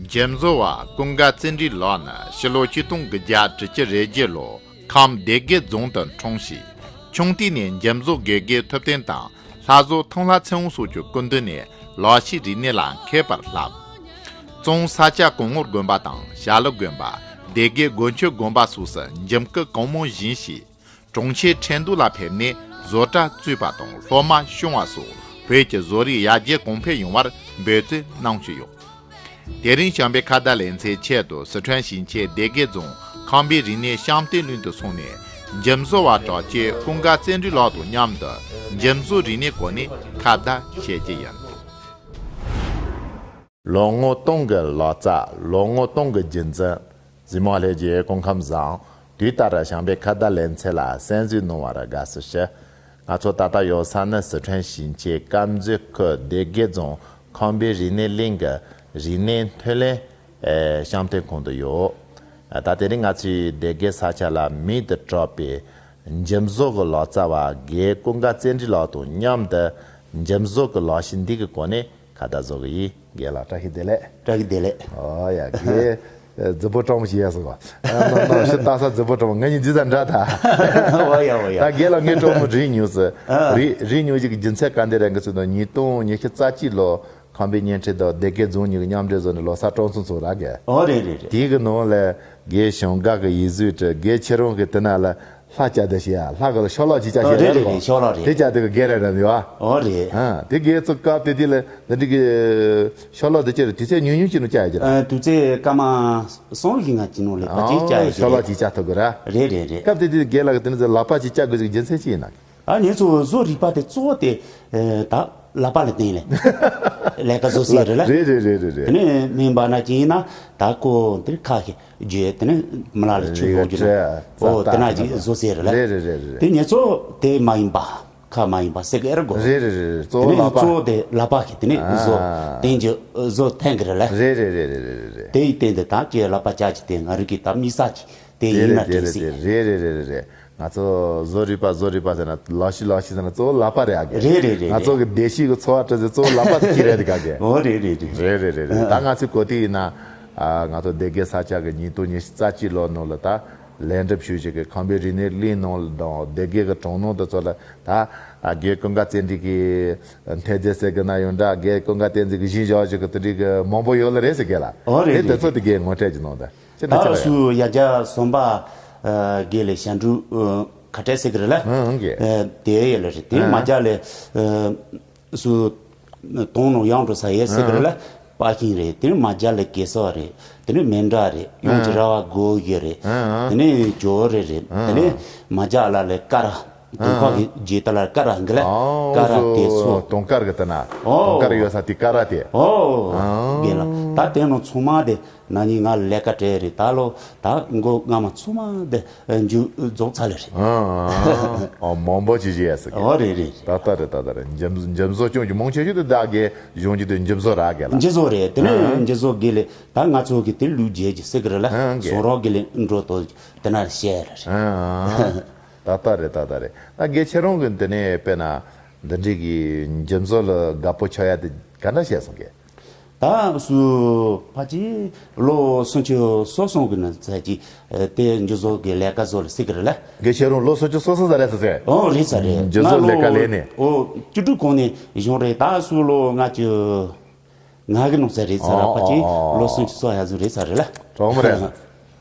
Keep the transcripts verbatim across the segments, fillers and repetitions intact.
འཇིམ་བཟོ་བ་ཀུན་དགའ་བརྩོན་འགྲུས་ལགས་ནི་ཕྱི་ལོ་ཆིག་སྟོང་དགུ་བརྒྱ་དྲུག་ཅུ་རེ་བརྒྱད་ལོ་ཁམས་སྡེ་དགེ་རྫོང་དུ་འཁྲུངས་ཤིང་། ཆུང་དུས་ནས་འཇིམ་བཟོ་དགེ་རྒན་ཐུབ་བསྟན་དང་ལྷ་བཟོ་ཐང་ལྷ་ཚེ་དབང་སོགས་ཀྱི་སྐུ་མདུན་ནས་ལག་ཤེས་རིག་གནས་ལ་མཁས་པར་བསླབས། ཙོང་ས་སྐྱ་གོང་ངོར་དགོན་པ་དང་བྱ་ལུ་དགོན་པ། སྡེ་དགེ་དགོན་ཆོས་དགོན་པ་སོགས་སུ་འཇིམ་སྐུ་གང་མང་བཞེངས་ཤིང་། གྲོང་ཁྱེར་ཁྲེང་ཏུའུ་ལ་ཕེབས་ནས་བཟོ་གྲྭ་བཙུགས་པ་དང་སློབ་མ་སྐྱོང་བ་སོགས་བོད་ཀྱི་བཟོ་རིག་ཡར་རྒྱས་གོང་འཕེལ་ཡོང་བར་འབད་བརྩོན་གནང་བཞིན་ཡོད། དེ་རིང་བྱམས་པའི་ཁ་བརྡ་ལེ་ཚན་ཆེད་དུ་སི་ཁྲོན་ཞིང་ཆེན་སྡེ་དགེ་རྫོང་ཁམས་པའི་རིག་གནས་བཤམས་སྟོན་གླིང་དུ་སོང་ནས་འཇིམ་བཟོ་བ་གྲགས་ཅན་ཀུན་དགའ་བརྩོན་འགྲུས་ལགས་དང་མཉམ་དུ་འཇིམ་བཟོ་རིག་གནས་སྐོར་ནས་ཁ་བརྡ་བྱེད་ཀྱི་ཡིན། ལོ་ངོ་སྟོང་གི་ལོ་ཙཱ། ལོ་ངོ་སྟོང་གི་རྒྱུན་འཛིན། གཟིགས་མོ་ལྷན་རྒྱས་སྐུ་ཁམས་བཟང་། དུས་ལྟར་བྱམས་པའི་ཁ་བརྡ་ལེ་ཚན་ལ་གསན་གཟིགས་གནང་བར་དགའ་བསུ་ཞུ། ང་ཚོ་ད་ལྟ་ཡོད་ས་ནི་སི་ཁྲོན་ཞིང་ཆེན་དཀར་མཛེས་ཁུལ་སྡེ་དགེ་རྫོང་ཁམས་པའི་རིག་གནས་གླིང་གི་རིག་གནས་མཐོ་གླིང་ཨེ་བཤམས་སྟོན་ཁང་དུ་ཡོད། ད་དེ་རིང་ང་ཚོས་སྡེ་དགེ་ས་ཆ་ལ་མེ་དུ་གྲགས་པའི་འཇིམ་བཟོ་གི་ལོ་ཙཱ་བ་དགེ་ཀུན་དགའ་བརྩོན་འགྲུས་ལགས་དང་མཉམ་དུ་འཇིམ་བཟོ་གི་ལག་ཤེས་འདི་གི་སྐོར་ནས་ཁ་བརྡ་བཟོ་གི་ཡིན། དགེ་ལགས་བཀྲ་ཤིས་བདེ་ལེགས། བཀྲ་ཤིས་བདེ་ལེགས། ཨོ་ཡ་དགེ། རྫི་པོ་སྤྲང་པོ་ཞིག་ཡ་སོང་བ། ནོ་ནོ་ཤི་ལྟ་ས་རྫི་པོ་སྤྲང་པོ་ང་གཉིས་འདི་ཙམ་འདྲ་ད། ཨོ་ཡ་ཨོ་ཡ། ད་དགེ་ལགས་ངའི་གྲོགས་མོ་རིག་ཉུང་སི། ཨ། རིག་རིག་ཉུང་ཞིག་གི་རྒྱུ་མཚན་ག་འདི་རེད་གི་ཚུལ་དང་ཉིས་སྟོང་ཉི་ཤུ་རྩ་གཅིག་ལོ་ཁམས་པའི་བརྙན་འཕྲིན་དང་སྡེ་དགེ་རྫོང་གཉིས་ཀྱི་མཉམ་འབྲེལ་བཟོ་ནས་ལོ་གསར་སྤྲོ་ཚོགས་ཚོགས་ར་གི། ཨོ་རེད་རེད་རེད། དེའི་གི་ནང་ལ་དགེ་ཞང་ག་གི་ཡིག་གཟུགས་བྲི་དགེ་ཁྱེད་རང་གི་དེ་ན་ལ། ལྷ་བྱ་དེ་ཤི་ཡ་ལྷ་གི་ཤོ་ལོ་ཅི་ཅག་ཨ་ཤི་རེད་ཡ་རེད་རེད། ཤོ་ལོ་རེད། དེ་བྱ་དེ་གི་རྒན་རེད་རེད་ཡ། ཨོ་རེད། ཨ་དེ་གི་ཚོ་སྐབས་དེ་དེ་ལ་འདི་འདྲི་གི་ཤོ་ལོ་དེ་ཅི་རེད་དུས་ཚོད་ཉུང་ཉུང་ཅི་ནུ་བྱ་ཡ་ཅི་ར། ཨ་དུས་ཚོད་སྐར་མ་སོང་གི་ང་ཅི་ནུ་ལེ་ཕ་ཅི་བྱ་ཡ་ཅི་ཤོ་ལོ་རེད། ཅི་ཅག་ཐུག་གི་ར། རེད་རེད་རེད། སྐབས་དེ་དེ་རྒན་ལགས་གི་དེ་ནི་ལག་པ་ཅི་བྱ་དགོས་ཟིག་རྒྱུ་མཚན་ཅི་ཡིན་ན། ཨ་ངེད་ཚོ་བཟོ་རིག་པ་དེ་གཙོ་བོ་དེ་ཨེ་ད་ལག་པ་ལ་བརྟེན་ལེ། ལས་ཀ་བཟོ་ཟེར་རེད་ལ། རེད་རེད་རེད་རེད་རེད། དེ་ནས་མིན་པ་ན་ཅི་ཡིན་ན་ད་ཁོ་འདིར་ཁ་ཤས་རྒྱུ་དེ་ནས་མི་ལ་ལ་ཆུ་ཡོད་རྒྱུ་ན་ཨོ་དེ་ན་ཅི་བཟོ་ཟེར་རེད་ལ། རེད་རེད་རེད་རེད། དེ་ངེད་ཚོ་དེ་མ་ཡིན་པ་ཁ་མ་ཡིན་པ་སེ་གེ་ར་གོ། རེད་རེད་རེད་རེད། གཙོ་དེ་བོ་ནས་ལག་པ། གཙོ་བོ་དེ་ལག་པ་གི་དེ་ནས་བཟོ་ཨ། བསྟན་རྒྱུ་བཟོ་ཐེན་གི་རེད་ལ། རེད་རེད་རེད་རེད་རེད་རེད། དེ་ཡི་སྟེང་དུ་ད་ཅི་ལག་པ་ཅག་ཅི་དེ་ང་རིག་གི་ད་མི་ས་ཅི། དེ་ཡིན་ན་དྲན་སྲིད། རེད་རེད་རེད་རེད། ང་ཚོ་བཟོ་རིག་པ་བཟོ་རིག་པ་ཟེར་ན་ལག་ཤེས་ལག་ཤེས་ཟེར་ན་གཙོ་བོ་ལག་པ་རེད་ཨ་གི། རེད་རེད་རེད་ང་ཚོ་རེད། གི་བདེ་སྐྱིད་ཀྱི་འཚོ་བ་སྐྲུན་ཟེར་གཙོ་བོ་ལག་པ་དེ་སྐྱིད་རེད་དེ་ག་གི། འོ་རེད་རེད་རེད། རེད་རེད་རེད་རེད། ཨ། ད་ང་ཚོའི་གོ་ཐོས་ཡིན་ན། ཨ། ང་ཚོ་སྡེ་དགེ་ས་ཆ་གི་ཉིས་སྟོང་ཉི་ཤུ་རྩ་གཅིག་ལོ་ནང་ལ་ད་ལས་སྒྲུབ་ཞུས་བྱེད་ཀྱི་ཁམས་པའི་རིག་གནས་གླིང་ནང་ལ་དང་སྡེ་དགེ་གི་གྲོང་ནང་དུ་ཚོ་ལ་ད་ཨ་དགེ་ཀུན་དགའ་བརྩོན་འགྲུས་ཀྱི་མཐེ་རྫས་ཟེར་གི་ན་ཡོད་འདྲ་དགེ་ཀུན་དགའ་བསྟན་འཛིན་གྱི་བཞིན་བཞག་བྱེད་ཀྱི་དེ་འདྲའི་གི་མང་པོ་ཡོད་ལ་རེད་ཟེར་གི་ལ། འོ་རེད་དེ་དེ་རེད་ཚོ་དེ་རེད། གའི་ངོ་སྤྲད་ཀྱི་ནང་དུ། ཅི་ད་ད་ཆ་ལ་ཡང་སུ་ཡ་རྒྱ་སོམ་པ་དགེ་ལེགས་ཞབས་དྲུང་ཁ་བྲལ་ཟེར་གི་རེད་ལ། ཨང་ཀྱེ། དེ་ཡོད་ལ་རེད་དེ་ཨང་། མ་རྒྱ་ལས་སུ་དོང་ནང་ཡང་འགྲོ་ས་ཡོད་ཟེར་གི་རེད་ལ། ཨང་། པ་ཤིང་རེད་དེ་ནི་མ་རྒྱ་ལས་གེ་སར་རེད་དེ་ནི་མེ་འདྲ་རེད་ཡོང་ཅི་ཨང་། ར་བ་གོ་ཡོད་རེད། ཨང་། དེ་ནི་ཇོ་རེ་རེད་དེ་ནི་ཨང་། མ་རྒྱ་ལ་ལས་ཀ་ར། དུང་ཁ་གི་རྗེས་ད་ལ་ཀ་ར་འགི་ལ། ཨང་། ཀ་ར་དེ་ཚོ། དུང་དཀར་གི་དེ་ན། ཨོ། དུང་དཀར་ཡོད་ས་དེ་ཀ་ར་དེ། ཨོ། ཨང་། རྒན་ལགས་ད་དེ་ནང་ཚང་མ་དེ་ན་ནིང་ང་ལས་ཀ་སྤྲད་རེད་ད་ལོ་ད་མགོ་རྔ་མ་ཚང་མ་དེ་མཇུག་རྫོགས་ཚར་ལེ་རེད། ཨང་། ཨོ་མང་པོ་ཅི་ཅི་ཡ་ཟེར་གི། ཨོ་རེད་རེད། ད་ལྟ་རེད་ད་ལྟ་རེད་འཇམ་འཇམ་བཟོ་སྐྱོང་གི་མང་ཆེ་ཤོས་དེ་བདག་གི་གཞུང་གི་དེ་འཇམ་བཟོ་རག་གི་ལ། འཇམ་བཟོ་རེད་དེ་ནས་ཨང་། འཇམ་བཟོ་དགེ་ལེགས་ད་ང་ཚོ་གི་དེ་ལུས་རྗེས་ཀྱི་ཟེར་གི་རེད་ལ། ཨང་། གི་བཟོ་རོགས་དགེ་ལེགས་འགྲོ་དོ་དེ་ན་བཤད་ལེ་རེད། ཨང་། ད་ལྟ་རེད་ད་ལྟ་རེད། ད་དགེ་ཁྱེད་རང་གི་འདི་ནས་དཔེར་ན་འདི་འདྲའི་གི་འཇིམ་བཟོ་ལ་དགའ་པོ་ཆགས་ཡ་དེ་ག་འདྲ་བྱས་སོང་གི། ད་སུ་ཕ་ཅི་ལོ་སུམ་ཅུ་སོ་སོ་གི་ནང་ཚད་ཀྱི་དེ་འཇིམ་བཟོ་གི་ལས་ཀ་བཟོ་ལ་སྲིད་གི་རེད་ལ། དགེ་ཁྱེད་རང་ལོ་སུམ་ཅུ་སོ་སོ་ཟ་རེད་ཟེར་ཟེར། ཨོ་རེད་ས་རེད། འཇིམ་བཟོ་ལས་ཀ་ལས་ནས། ཨོ་བཅུ་དྲུག་གོང་ནས་བྱུང་རེད་ད་སུ་ལོ་ལྔ་བཅུ། ང་གི་ནང་ཚན་རེད་ཚར་ར་ཨོ་པ་ཅིག་ཨོ་ཨོ་ལོ་སུམ་ཅུ་སོ་ཡ་ཟུ་རེད་ཚར་རེད་ལ། གྲོགས་མོ་རེད།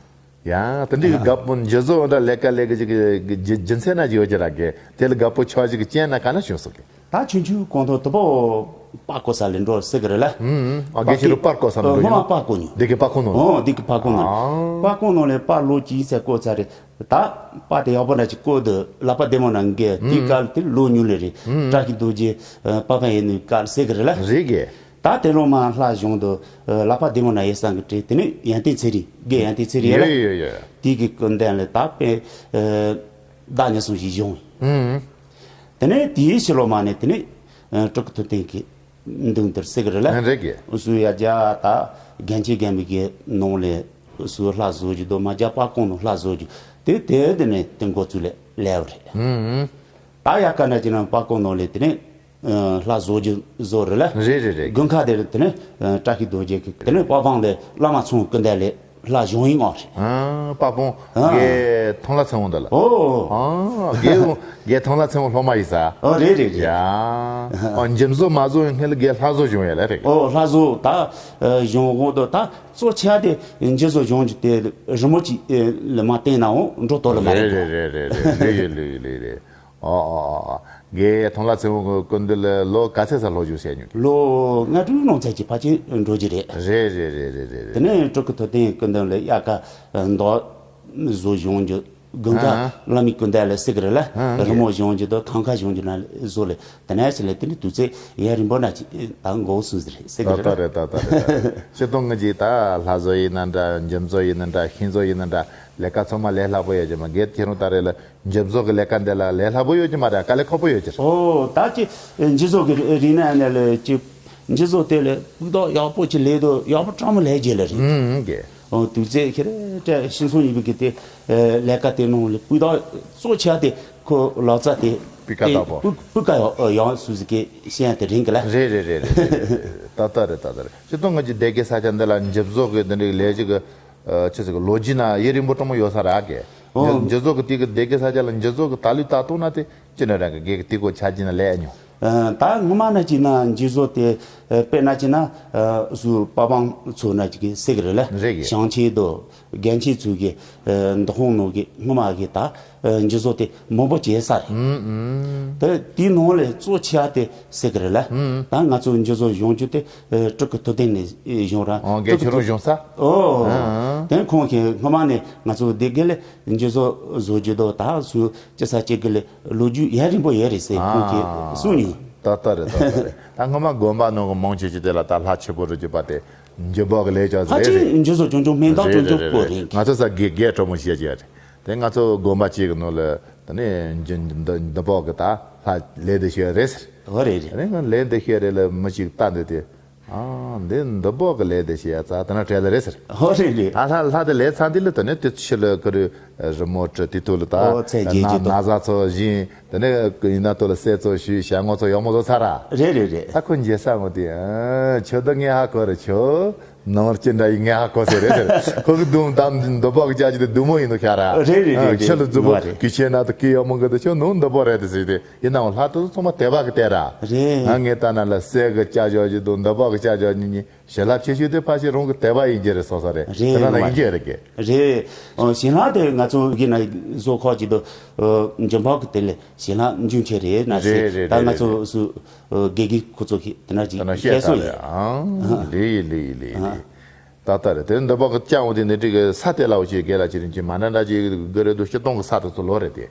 ཡང་དེ་འདྲའི་དགའ་པོ་འཇུ་བཟོ་འདྲ་ལས་ཀ་ལས་ཀ་ཅིག་གི་རྒྱུ་མཚན་ན་ཅིག་ཡོད་ཀྱི་ར་གི་དེ་ལ་དགའ་པོ་ཆགས་ཅིག་གི་རྐྱེན་ན་ག་ན་བྱུང་སོང་གི། ད་ཆུང་ཆུང་གོང་དུ་དུ་པོ་པ་ཀོ་ས་ལེ་འགྲོ་སྲིད་གི་རེད་ལ། ཨུམ་ཨུམ། ཨ་དགེ་ཁྱེད་རུ་པར་ཀོ་ས་ནང་འགྲོ་ཡོང་། པ་ཀོ་ཉོ། འདི་གི་པ་ཀོ་ནང་ལ། ཨོ་འདི་གི་པ་ཀོ་ནང་ལ། ཨ། པ་ཀོ་ནང་ལ་པ་ལོ་གཅིག་ཚད་ཀོ་ཚར་རེད། ད་པ་དེ་ཡག་པོ་འདྲ་ཅིག་བཀོད་དུ་ལག་པ་བདེ་མོ་ན་འགས་དེའི་སྐབས་དེ་ལོ་ཉུང་ལེ་རེད། བཀྲ་ཤིས་རྡོ་རྗེ་པ་ཕ་ཡིན་ནི་སྐབས་ཟེར་གི་རེད་ལ། རེད་གི། ད་དེ་ལོ་མ་ལྷ་གཞུང་དུ་ལག་པ་བདེ་མོ་ན་ཡེ་སང་གི་བྲེ་དེ་ནི་ཡན་ཏན་ཚེ་རིང་གི་ཡན་ཏན་ཚེ་རིང་ཡོད་ལ། ཡོད་ཡོད། དེ་གི་ཀུན་ལྡན་ལ་ད་པེ་བདག་ཉེ་སོང་ཞིག་བྱུང་། དེ་ནས་དེའི་ཕྱི་ལོ་མ་ནས་དེ་ནི་སྤྲུལ་སྐུ་ཐུབ་བསྟན་གི་མདུན་དུ་སྲེག་རེད་ལ། རེད་གི། སུ་ཡ་རྒྱ་ད་རྒན་ཆེ་རྒན་མི་གི་ནང་ལས་སུ་ལྷ་བཟོ་རྒྱུ་དོ་མ་རྒྱ་པ་ཀོང་ནང་ལྷ་བཟོ་རྒྱུ་དེ་དེ་དེ་ནས་དེ་འགོ་ཚུལ་ལས་ལེའུ་རེད། ད་ཡ་ཀ་ན་ཅི་ན་པ་ཀོང་ནང་ལས་དེ་ནས་ ལྷ་བཟོ་རྒྱུ་བཟོ་རེད་ལ། རེད་རེད་རེད། དགུན་ཁ་དེར་དེ་ནས་བཀྲ་ཤིས་རྡོ་རྗེ་གི་དེ་ནས་པ་ཕང་དེ་བླ་མ་ཚང་སྐུ་འདས་ལས་ལྷ་བཞུགས་ཡིན་ཨང་རེད། ཨ། པ་ཕང་། ཨ། རྒན་ཐང་ལྷ་ཚེ་དབང་འདི་ལ། ཨོ། ཨ། རྒན་རྒན་ཐང་ལྷ་ཚེ་དབང་སློབ་མ་ཡིན་ས། ཨོ་རེད་རེད་རེད། ཡ། ཨ། འཇིམ་བཟོ་མ་བཟོ་ཡིན་སྔོན་ལ་རྒན་ལྷ་བཟོ་བཞུགས་ཡོད་ལ་རེད། ཨོ་ལྷ་བཟོ་ད་བཞུགས་འོང་དུ་ད་གཙོ་ཆེ་བ་དེ་འཇིམ་བཟོ་བཞུགས་རྒྱུ་དེ་རི་མོ་ཅིག་ལ་མ་བསྟན་ནའང་འགྲོ་ཐུབ་ལ་མ་རེད། རེད་རེད་རེད་རེད་རེད་ལོས་ཡོད་ལོས་ཡོད་ལོས་ཡོད་རེད། ཨོ་ཨོ་ཨོ་ཨོ། རྒན་ཐང་ལྷ་ཚེ་དབང་གི་སྐུ་མདུན་ལ་ལོ་ག་ཚད་ཙམ་སློབ་སྦྱོང་བྱས་མྱོང་། ལོ་ལྔ་དྲུག་ནང་ཚད་ཀྱི་ཕལ་ཆེར་འགྲོ་རྒྱུ་རེད། རེད་རེད་རེད་རེད་རེད་རེད། དེ་ནས་སྤྲུལ་སྐུ་ཐུབ་བསྟན་སྐུ་མདུན་ལ་དབྱར་ཁ་མདོག་བཟོ་སྦྱོང་རྒྱུ་དགུན་ཁ་ཨ་ཨ་བླ་མའི་སྐུ་འདས་ལ་སྲེག་རེད་ལ། ཨ་ཨ་རི་མོ་སྦྱོང་རྒྱུ་དང་ཁང་ཁ་སྦྱོང་རྒྱུ་ན་བཟོ་ལས་དེ་ནས་ཕྱི་ལ་དེ་ནས་དུས་ཚོད་ཡར་རིང་པོ་ན་ཅིག་ད་མགོ་སུ་ཟེར་སྲེག་ད་རེད་ལྟ་ལ། རེད་ད་ལྟ་རེད་ད། སྤྱིར་བཏང་ངེད་ཀྱིས་ད་ལྷ་བཟོ་ཡིན་ན་འདྲ་འཇིམ་བཟོ་ཡིན་ན་འདྲ་ཤིང་བཟོ་ཡིན་ན་འདྲ་ལས་ཀ་ཚང་མ་ལས་སླ་པོ་ཡོད་ཀྱི་མ་རེད། ཁྱེད་རང་ད་རེས་ལ་འཇིམ་བཟོ་གི་ལས་ཀ་འདི་ལ་ལས་སླ་པོ་ཡོད་ཀྱི་མ་རེད། དཀའ་ལས་ཁག་པོ་ཡོད་ཀྱི་རེད། ཨོ་ད་ཅི་འཇིམ་བཟོ་གི་རིག་གནས་ནས་ལ་ཅི་འཇིམ་བཟོ་དེ་ལ་སྤུས་དག་ཡག་པོ་ཅིག་ལས་དོ་ཡག་པོ་སྤྲང་མོ་ལས་རྒྱུ་ལ་རེད། ཨུམ་ཨུམ་གེ། ཨོ་དུས་ཚོད་ཁྱེད་རེ་སྤྲད་ཤིང་ཚོང་ཡིན་པའི་གི་དེ་ལས་ཀ་དེ་ནང་ལ་སྤུས་དག་གཙོ་ཆེ་བ་དེ་ཁོ་ལག་རྩལ་དེ་སྤུས་ཀ་དེ་དག་པོ་སྤུས་སྤུས་ཀ་ཡག་ཡག་སུ་ཟིག་གི་ཤེས་ཡ་དེ་རིང་གི་ལ། རེད་རེད་རེད་རེད་རེད་རེད། ད་ལྟ་རེད་ད་ལྟ་རེད། སྤྱིར་བཏང་ངེད་ཀྱི་སྡེ་དགེ་ས་ཆ་འདི་ལ་འཇིམ་བཟོ་གི་འདི་འདྲའི་ལས་ཀྱི་གི་ཨ། ཆི་ཟེར་གི་ལོ་རྒྱུས་ན་ཡུན་རིང་པོ་སྤྲང་མོ་ཡོད་ས་རག་གི། ཨོ། འཇིམ་བཟོ་གི་དེ་གི་སྡེ་དགེ་ས་ཆ་ལ་འཇིམ་བཟོ་གི་ད་ལུས་ད་གཏོང་ན་དེ་ཅི་འདྲ་རག་གི་གེ་གི་དེ་གོ་ཆ་རྒྱུས་ན་ལས་མྱོང་། ཨ། ད་ངོ་མ་ན་ཅི་ན་འཇིམ་བཟོ་དེ་ཨ། དཔེར་ན་ཅི་ན་ཨ། སུ་པ་ཕང་ཚོ་ན་ཅི་གི་སེ་གི་རེད་ལ། རེད་གི། ཞང་ཆེན་དོ་རྒན་ཆེན་ཚོ་གི་ཨ། འདུ་ཁང་ནང་གི་ངོ་མ་གི་ད་ཨ། འཇིམ་བཟོ་དེ་མང་པོ་བྱས་ས་རེད། ཨུམ་ཨུམ། དེ་དེའི་ནང་ལས་གཙོ་ཆེ་བ་དེ་སེ་གི་རེད་ལ། ཨུམ། ད་ང་ཚོ་འཇིམ་བཟོ་སྦྱོང་རྒྱུ་དེ་ཨ། སྤྲུལ་སྐུ་ཐུབ་བསྟན་ནས་སྦྱོང་ར། ཨོ་རྒན་ཁྱོད་རང་སྦྱོང་ས། ཨོ། ཨ། དེ་ཁོང་གིས་སྔོན་མ་ནས་ང་ཚོ་སྡེ་དགེ་ལ་འཇིམ་བཟོ་བཟོ་རྒྱུ་དང་ད་སུ་ཅི་ས་ཅི་གི་ལ་ལོ་རྒྱུས་ཡ་རིང་པོ་ཡོད་རེད་ཟེར་ཁོང་གིས་གསུངས་མྱོང་། ད་ལྟ་རེད་ད་ལྟ་རེད། ད་སྔོན་མ་དགོན་པ་ནང་གི་མང་ཆེ་ཆེ་དེ་ལ་ད་ལྷ་ཆེ་པོ་རུ་གྱུར་པ་དེ་འཇིམ་བཟོ་གི་ལས་ཀྱང་ཟེར་ཕལ་ཆེར་རེད། འཇིམ་བཟོ་སྦྱོང་སྦྱོང་སྨན་ཐང་རེད་སྦྱོང་རེད་སྦྱོང་རེད་པོ་རེད། རེད། ང་ཚོ་ས་དགེ་རྒན་གྲོགས་མོ་བཤད་ཀྱི་ཡ་རེད། དེ་ང་ཚོ་དགོན་པ་གཅིག་གི་ནང་ལ་ད་ནི་འཇིམ་འདི་འདི་བཟོ་གི་ད་ལྷ་ལས་དེ་བཤད་རེད་ཟེར། ཨོ་རེད་རེད། ཨ་ནི་ང་ལས་འདི་བཤད་རེད་ལ་མི་གཅིག་ལྟ་འདི་དེ། ཨ། འདི་འདི་བོ་གི་ལས་དེ་བྱེད་ཡ་ཙ་དེ་ན་བྲེལ་ལ་རེད་ཟེར། ཧོ་རེད་རེད། ད་ལྷ་ལྷ་དེ་ལས་ཚང་དེ་ལ་དེ་ནས་དེ་ཕྱི་ལ་ཀུ་རུ་རི་མོ་བྲི་དེ་ཐོག་ལ་ད་ཨོ་ཚད་རྒྱས་ན་ཀྱི་འདུག་ན་བཟའ་ཚོ་བཞིན་དེ་ནས་ཡིན་ན་ཐོག་ལ་གསེར་ཚོ་ཞུས་ཞལ་ངོ་ཚོ་ཡག་མོ་བཟོ་ཚར་ར། རེད་རེད་རེད། ད་ཁོ་མཇལ་ས་ངོ་དེ་ཨ་ཁྱོད་ད་ངས་ཧ་གོ་རེད་ཁྱོད་ནང་ལ་ཅི་འདྲ་ཡིན་ངས་ཧ་གོ་ཟེར་རེད་ཟེར། ཁོ་གི་གདུང་དམ་འདི་བོ་གི་ཅག་ཅི་དེ་བདུད་མོ་ཡིན་ནོ་ཤ་ར། རེད་རེད་རེད་ཁྱོད་ལ་རེད་རྫུ་བོ་ནོར་བ་རེད། གི་ཆེ་ན་ད་གི་ཡག་མོ་གི་ད་ཁྱོད་ནང་འདི་བོ་རེད་དེ་ཟེར་དེ། ཡིན་ནའང་ལྷ་དེ་ཚོ་ཚང་མ་དད་པ་གི་དད་ར། རེད། ང་ངས་ལྟ་ན་ལ་གསེར་གི་ལྕགས་ཞོ་ཞིག་དང་འདི་པག་གི་ལྕགས་ཞོ་གཉིས་གཉིས་ཞལ་ལག་ཆེ་ཤོས་དེ་ཕ་ཤི་རང་གི་དད་པ་ཡིན་གྱི་རེད་སོ་སོ་རེད། རེད་དེ་ན་ན་རེད་ཡིན་གྱི་རེད་གི། རེད། ཨོ་ཞལ་ལག་དེ་ང་ཚོ་གི་ན་བཟོ་ཁོག་ཅིག་ཏུ་འཇམ་པག་གི་དེ་ལས་ཞལ་ལག་འཇུ་མཁན་རེད་ན་རེད་ཟེར་རེད་ད་ང་རེད་ཚོ་སུ་དགེ་རྒན་ཁོ་ཚོ་གི་དེ་ན་ཅིག་ད་ན་བཤད་བཤད་སོ་ས་ཡིན། རེད་ཨང་ལེ་ཡི་ལེ་ཡི་ལེ་ཡི་ལེ། ད་ལྟ་རེད་དེ་འདི་པག་གི་ལྕགས་འོ་དེ་འདི་འགྲིག་གི་ས་དེ་ལ་འོ་ཅིག་དགེ་ལ་ཅི་རིན་ཅི་མ་འདྲ་འདྲ་ཅིག་གི་རེད་འདུག་སྤྱིར་བཏང་གི་ས་དེ་ཚོ་ལོ་རེད་དེ།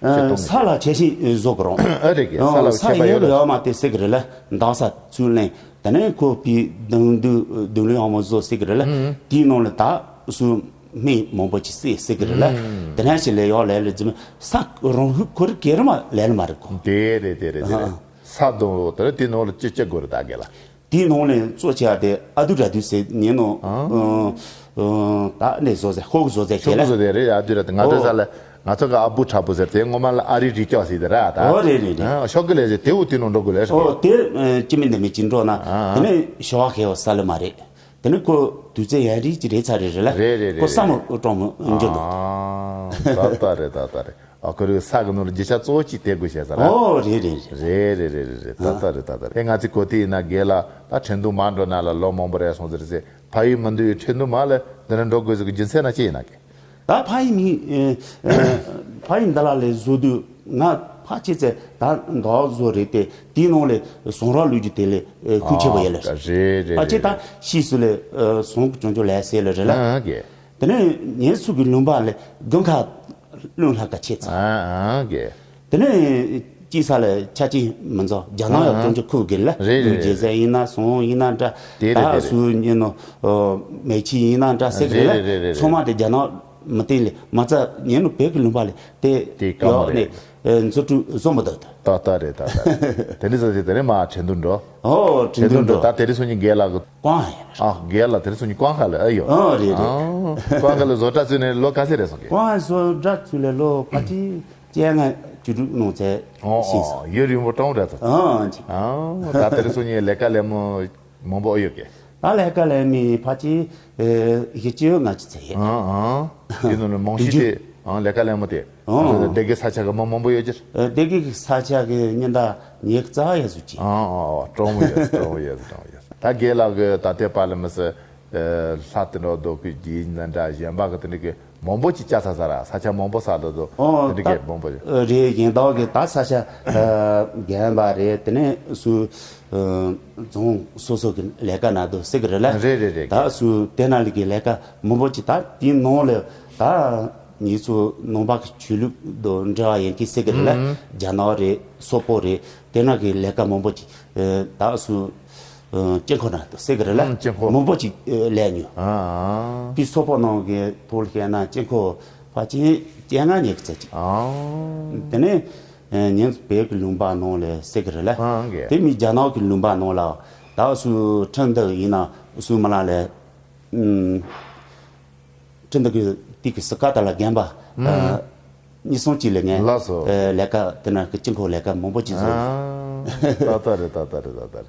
ཨ། ས་ལ་ཁྱད་ཆོས་བཟོ་གི་རུང་། ཨ་རེད་གི་ས་ལ་ས་ཁྱད་པར་ཡོད་ཡོད་རེད། ཡོད་མ་དེ་སྲེག་གི་རེད་ལ་འདག་ས་ཚུར་ལེན། དེ་ནས་ཁོ་པའི་གདུང་འདུག་གདུང་ལོའི་ཨ་མོ་བཟོ་སྲེག་གི་རེད་ལ། ཨུམ། དེའི་ནང་ལ་ད་སུ་སྨན་མང་པོ་ཅིག་བསྲེས་སྲེག་གི་རེད་ལ། ཨུམ། དེ་ནས་ཞིག་ལས་ཡོག་ལས་ལ་རྫི་མ་ས་རང་ཧུ་ཁོ་རི་གེ་རི་མ་ལས་ལ་མ་རེད་ཁོ། དེ་རེད་དེ་རེད་དེ་རེད། ཨ། ས་དང་དེ་རེད་དེ་ནང་ལ་ཅི་ཅི་དགོས་རེད་ད་གེ་ལ། དེའི་ནང་ནས་གཙོ་ཆེ་བ་དེ་ཨ་དུ་ར་དུ་ཟེར་ཉན་ནོ། ཨ། ཨ། ད་ནས་བཟོ་ཟེར་ཧོག་བཟོ་ཟེར་ཁྱེད་ལ། ཧོག་བཟོ་དེ་རེད་ཨ་དུ་ར་དུ་ང་ཚོ་ཨོ། ས་ལ་ང་ཚོ་གི་ཨ་བུ་ཁྲ་བུ་ཟེར་དེ་ངོ་མ་ལ་ཨ་རི་རི་ཀྱོག་ཟེར་དེ་ར་ད། ཨོ་རེད་རེད་རེད། ཨ། ཤོག་གི་ལས་ཟེར་དེ་འུ་དུ་ནང་འགྲོ་དགོས་ལས་ཨོ་རེད། དེ་ཅི་མིན་འདི་མིན་ཅི་འགྲོ་ན། ཨ། དེ་ནས་ཞོ་བ་ཁེ་བ་ས་ལ་མ་རེད། དེ་ནས་ཁོ་དུས་ཚོད་ཡར་རིས་ཀྱི་རེད་ཚར་རེད་རེད་ལ། རེད་རེད་རེད། ཁོ་ས་མོ་གྲོང་མོ་འགྱུར་འདུག་ཨ། ད་ལྟ་རེད་ད་ལྟ་རེད། ཨ་ཁོ་རེ་ས་གི་ནོར་རྒྱུ་ཆ་གཙོ་བོ་གཅིག་དེ་དགོས་བྱས་ས་ར། ཨོ་རེད་རེད་རེད། རེད་རེད་རེད་རེད་རེད། ད་ལྟ་རེད་ད་ལྟ་རེད། ཨེ་ང་ཚོ་གོ་དེ་ཡིན་ན་རྒན་ལགས་ད་ཁྲེང་ཏུའུ་མ་འགྲོ་ན་ལ་ལོ་མང་པོ་རེད་སོང་ཟེར་ཟེར་ཕ་ཡུལ་མི་འདུག་ཡུལ་ཁྲེང་ཏུའུ་མ་ལ་འདི་ནས་འགྲོ་དགོས་ཟེར་གི་རྒྱུ་མཚན་ན་ཅི་ཡིན་ན་གི། ད་ཕ་ཡུལ་མི་ཨེ་ཕ་ཡུལ་འདི་ལ་ལས་བཟོ་དུས་ང་ཕ་ཆེ་ཚེ་ད་འདག་བཟོ་རེད་དེ་དེའི་ནང་ལས་ཟོང་ར་ལུས་རྒྱུ་དེ་ལས་ཁུ་ཆེ་བ་ཡིན་ལ། ཨ་རེད་རེད་ཕ་ཆེ་ད་རེད་ཕྱིས་སུ་ལས་ཟོང་གི་ཅོང་ཅོ་ལས་སེ་ལ་རེད་ལ། ཨ་གི། དེ་ནས་ངའི་ཚུགས་ཀྱི་ལུང་པ་ལས་དགུན་ཁ་ལུང་ལྷག་ག་ཆེ་ཚ། ཨ་ཨ་གེ། དེ་ནས་དཀྱིལ་ས་ལ་ཆ་ཅིག་མི་འཛོ་རྒྱ་ནག་ཡང་ཨ་ཨ་ཅུང་ཅུང་ཁུག་གི་ལ། རེད་རེད་རེད། རྒྱལ་ས་ཡིན་ན་སོང་ཡིན་ན་འདྲ། དེ་རེད་ད་དེ་རེད། སུ་ཉིན་ནོ་མེ་ཆི་ཡིན་ན་འདྲ་ཟེར་གི་རེད་ལ། རེད་རེད་རེད། ཚང་མ་དེ་རྒྱ་ནག་མི་བསྟན་ལས་མ་རྩ་ཉིན་ནོ་བོད་ཀྱི་ལུང་པ་ལས་དེ་དེ་དཀའ་མོ་ཡོག་ནས་རེད། མཛོ་གྲུ་བཟོ་མི་འདུག་ད་ལྟ་རེད་ད་ལྟ་རེད། དེ་འདྲ་ཟེར་དེ་དེ་ནས་མ་ཁྲེང་ཏུའུ་འགྲོ། ཨོ་ཁྲེང་ཏུའུ་འགྲོ། ད་དེ་རིང་སང་ཉིན་རྒན་ལགས་ཀྱི། ཀོང་ཧ་ཡིན། ཨ་རྒན་ལགས་དེ་རིང་སང་ཉིན་ཀོང་ཧ་ལ་ཨེ་ཡོད། ཨོ་རེད་རེད། ཨ་ཀོང་ཧ་ལ་བཟོ་གྲྭ་བཙུགས་ནས་ལོ་ག་ཚོད་རེད་སོང་གི། ཀོང་ཧ་བཟོ་གྲྭ་བཙུགས་ལས་ལོ་ཕལ་ཆེར་བཅོ་ལྔ་ བཅུ་དྲུག་གནང་ཚེ། ཨོ་ཤེས་སོང་། ཨོ་ཡུན་རིང་པོ་གྲོང་རེད་ད། ཨང་ཅི། ཨང་ད་དེར་སོང་ནས་ལས་ཀ་ལས་མོ་མང་པོ་ཡོད་གི། ད་ལས་ཀ་ལས་མི་ཕལ་ཆེར་ཨེ་བཞི་བཅུ་ལྔ་བཅུ་ཚེ་ཡོད། ཨང་ཨང་། དེ་ནང་ནས་མང་ཤོས་དེ་ཨང་ལས་ཀ་ལས་མོ་དེ། ཨང་། སྡེ་དགེ་ས་ཆ་གི་མི་མང་པོ་ཡོད་ཀྱི། ཨེ་སྡེ་དགེ་གི་ས་ཆ་གི་ཉི་ཟླ་ཉི་ཤུ་རྩ་ཡ་ཟུག་ཅིག། ཨང་ཨང་ཨང་། གྲོང་མོ་ཡོད་གྲོང་མོ་ཡོད་གྲོང་མོ་ཡོད། ད་རྒན་ལགས་གི་ད་ལྟའི་བར་ལ་མི་སི། ལྷ་དེ་འགྲོ་འདུག་གི་རྗེས་འཛིན་གྲྭ་གཞན་པ་གི་དེ་འདྲ་གི་མང་པོ་ཅིག་བཅའ་ས་ས་ར་ས་ཆ་མང་པོ་ས་ལ་འདུག་ཨོ་དེ་འདྲ་གི་མང་པོ་རེད། རེད་གཞན་དག་གི་ད་ས་ཆ་རྒན་པ་རེད། དེ་ནས་སུ་རྫོང་སོ་སོ་གི་ལས་ཀ་ན་འདུག་ཟེར་གི་རེད་ལ། རེད་རེད་རེད། ད་སུ་དེ་ན་ལི་གི་ལས་ཀ་མང་པོ་ཅིག་ད་དེའི་ནང་ལ་ད་ངེད་ཚོ་ནང་པ་གི་ཆོས་ལུགས་དང་འབྲེལ་བ་ཡིན་གི་ཟེར་གི་རེད་ལ། རྒྱ་ནག་རེད། སོག་པོ་རེད། དེ་ན་གི་ལས་ཀ་མང་པོ་ཅིག་ད་སུ། ཨ་དཀྱིལ་འཁོར་ན་དུ་ཟེར་གི་རེད་ལ། ཨང་དཀྱིལ་འཁོར། མང་པོ་ཅིག་ཨ་ལས་ཉོ། ཨང་། དེ་སོག་པོ་ནང་གི་ཐོག་ལ་བཤད་ན་དཀྱིལ་འཁོར་ཕལ་ཆེར་བཅོ་ལྔ་ཉི་ཤུ་ཙམ་ཅིག། ཨང་། དེ་ནས་ཨ་ཉིན་བོད་ཀྱི་ལུང་པ་ནང་ལ་ཟེར་གི་རེད་ལ། ཨང་གི། དེ་མིན་རྒྱ་ནག་གི་ལུང་པ་ནང་ལ་ད་སུ་ཁྲིན་ཏུའུ་ཡིན་ན་སུ་མ་ལ་ལས། ཨུམ། ཁྲིན་ཏུའུ་གི་དེ་གི་སི་ཀ་ད་ལ་རྒན་པ། ཨུམ། ཨ་གཉིས་གསུམ་ཅིག་ལས་ངན། ལགས་སོ། ཨ་ལས་ཀ་དེ་ན་གི་དཀྱིལ་འཁོར་ལས་ཀ་མང་པོ་ཅིག་བཟོ། ཨང་། ཏག་ཏག་རེད་ཏག་ཏག་རེད་ཏག་ཏག་རེད།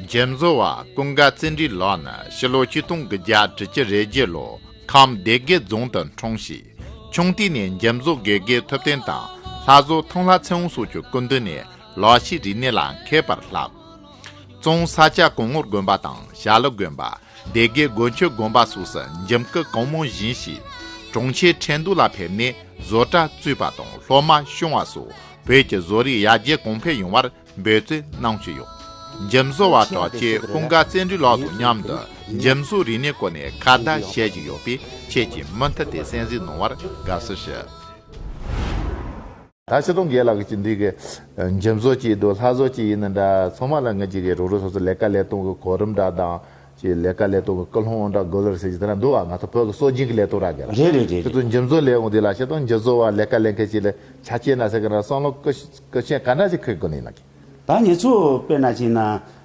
འཇིམ་བཟོ་བ་ཀུན་དགའ་བརྩོན་འགྲུས་ལགས་ནི་ཕྱི་ལོ་ཆིག་སྟོང་དགུ་བརྒྱ་དྲུག་ཅུ་རེ་བརྒྱད་ལོ་ཁམས་སྡེ་དགེ་རྫོང་དུ་འཁྲུངས་ཤིང་། ཆུང་དུས་ནས་འཇིམ་བཟོ་དགེ་རྒན་ཐུབ་བསྟན་དང་ལྷ་བཟོ་ཐང་ལྷ་ཚེ་དབང་སོགས་ཀྱི་སྐུ་མདུན་ནས་ལག་ཤེས་རིག་གནས་ལ་མཁས་པར་བསླབས། བཙུན་ས་སྐྱ་གོང་ངོར་དགོན་པ་དང་བྱ་ལུ་དགོན་པ། སྡེ་དགེ་དགོན་ཆོས་དགོན་པ་སོགས་སུ་འཇིམ་སྐུ་གང་མང་བཞེངས་ཤིང་། གྲོང་ཁྱེར་ཁྲེང་ཏུའུ་ལ་ཕེབས་ནས་བཟོ་གྲྭ་བཙུགས་པ་དང་སློབ་མ་བྱུང་བ་སོགས་བོད་ཀྱི་བཟོ་རིག་ཡར་རྒྱས་གོང་འཕེལ་ཡོང་བར་འབད་བརྩོན་གནང་བཞིན་ཡོད། འཇིམ་བཟོ་བ་གྲགས་ཅན་ཀུན་དགའ་བརྩོན་འགྲུས་ལགས་དང་མཉམ་དུ་འཇིམ་བཟོ་རིག་གནས་སྐོར་ནས་ཁ་བརྡ་བྱེད་ཀྱི་ཡོད་པས། ཁྱེད་ཀྱིས་མུ་མཐུད་དེ་གསན་གཟིགས་གནང་བར་དགའ་བསུ་ཞུ། ད་ཕྱི་དོན་རྒན་ལགས་ཀྱི་འདི་གི་འཇིམ་བཟོ་ཅིག་འདུག་ལྷ་བཟོ་ཅིག་ཡིན་ན་འདྲ། ཚང་མ་ལ་ང་ཅིག་གི་རོགས་རོགས་སོ་སོ་ལས་ཀ་ལས་སྟངས་ཀྱི་གོ་རིམ་འདྲ་དང་། ཅིག་ལས་ཀ་ལས་སྟངས་ཀྱི་ཀུན་སློང་འདྲ་དགོས་ལ་ཟེར་གྱི་དེ་འདྲ་འདུག་བ། ང་ཚོ་བོད་ཀྱི་སྲོལ་རྒྱུན་གྱི་ལས་སྟངས་ར་རྒན་ལགས། རེད་རེད་རེད་ཁྱེད་ཚོ་རེད། འཇིམ་བཟོ་ལས་འོང་དེ་ལ་ཕྱི་དོན་འཇིམ་བཟོ་བ་ལས་ཀ་ལས་མཁན་ཅིག་ལ་ཆ་རྐྱེན་ན་ཟེར་གི་འདྲ་བསམ་བློ་ཀུ་ཀུ་ཆེན་ག་འདྲ་ཅིག་འཁོར་དགོས་ནི་ཡིན་ན། ད་ངེད་ཚོ་དཔེར་ན་བྱས་ན་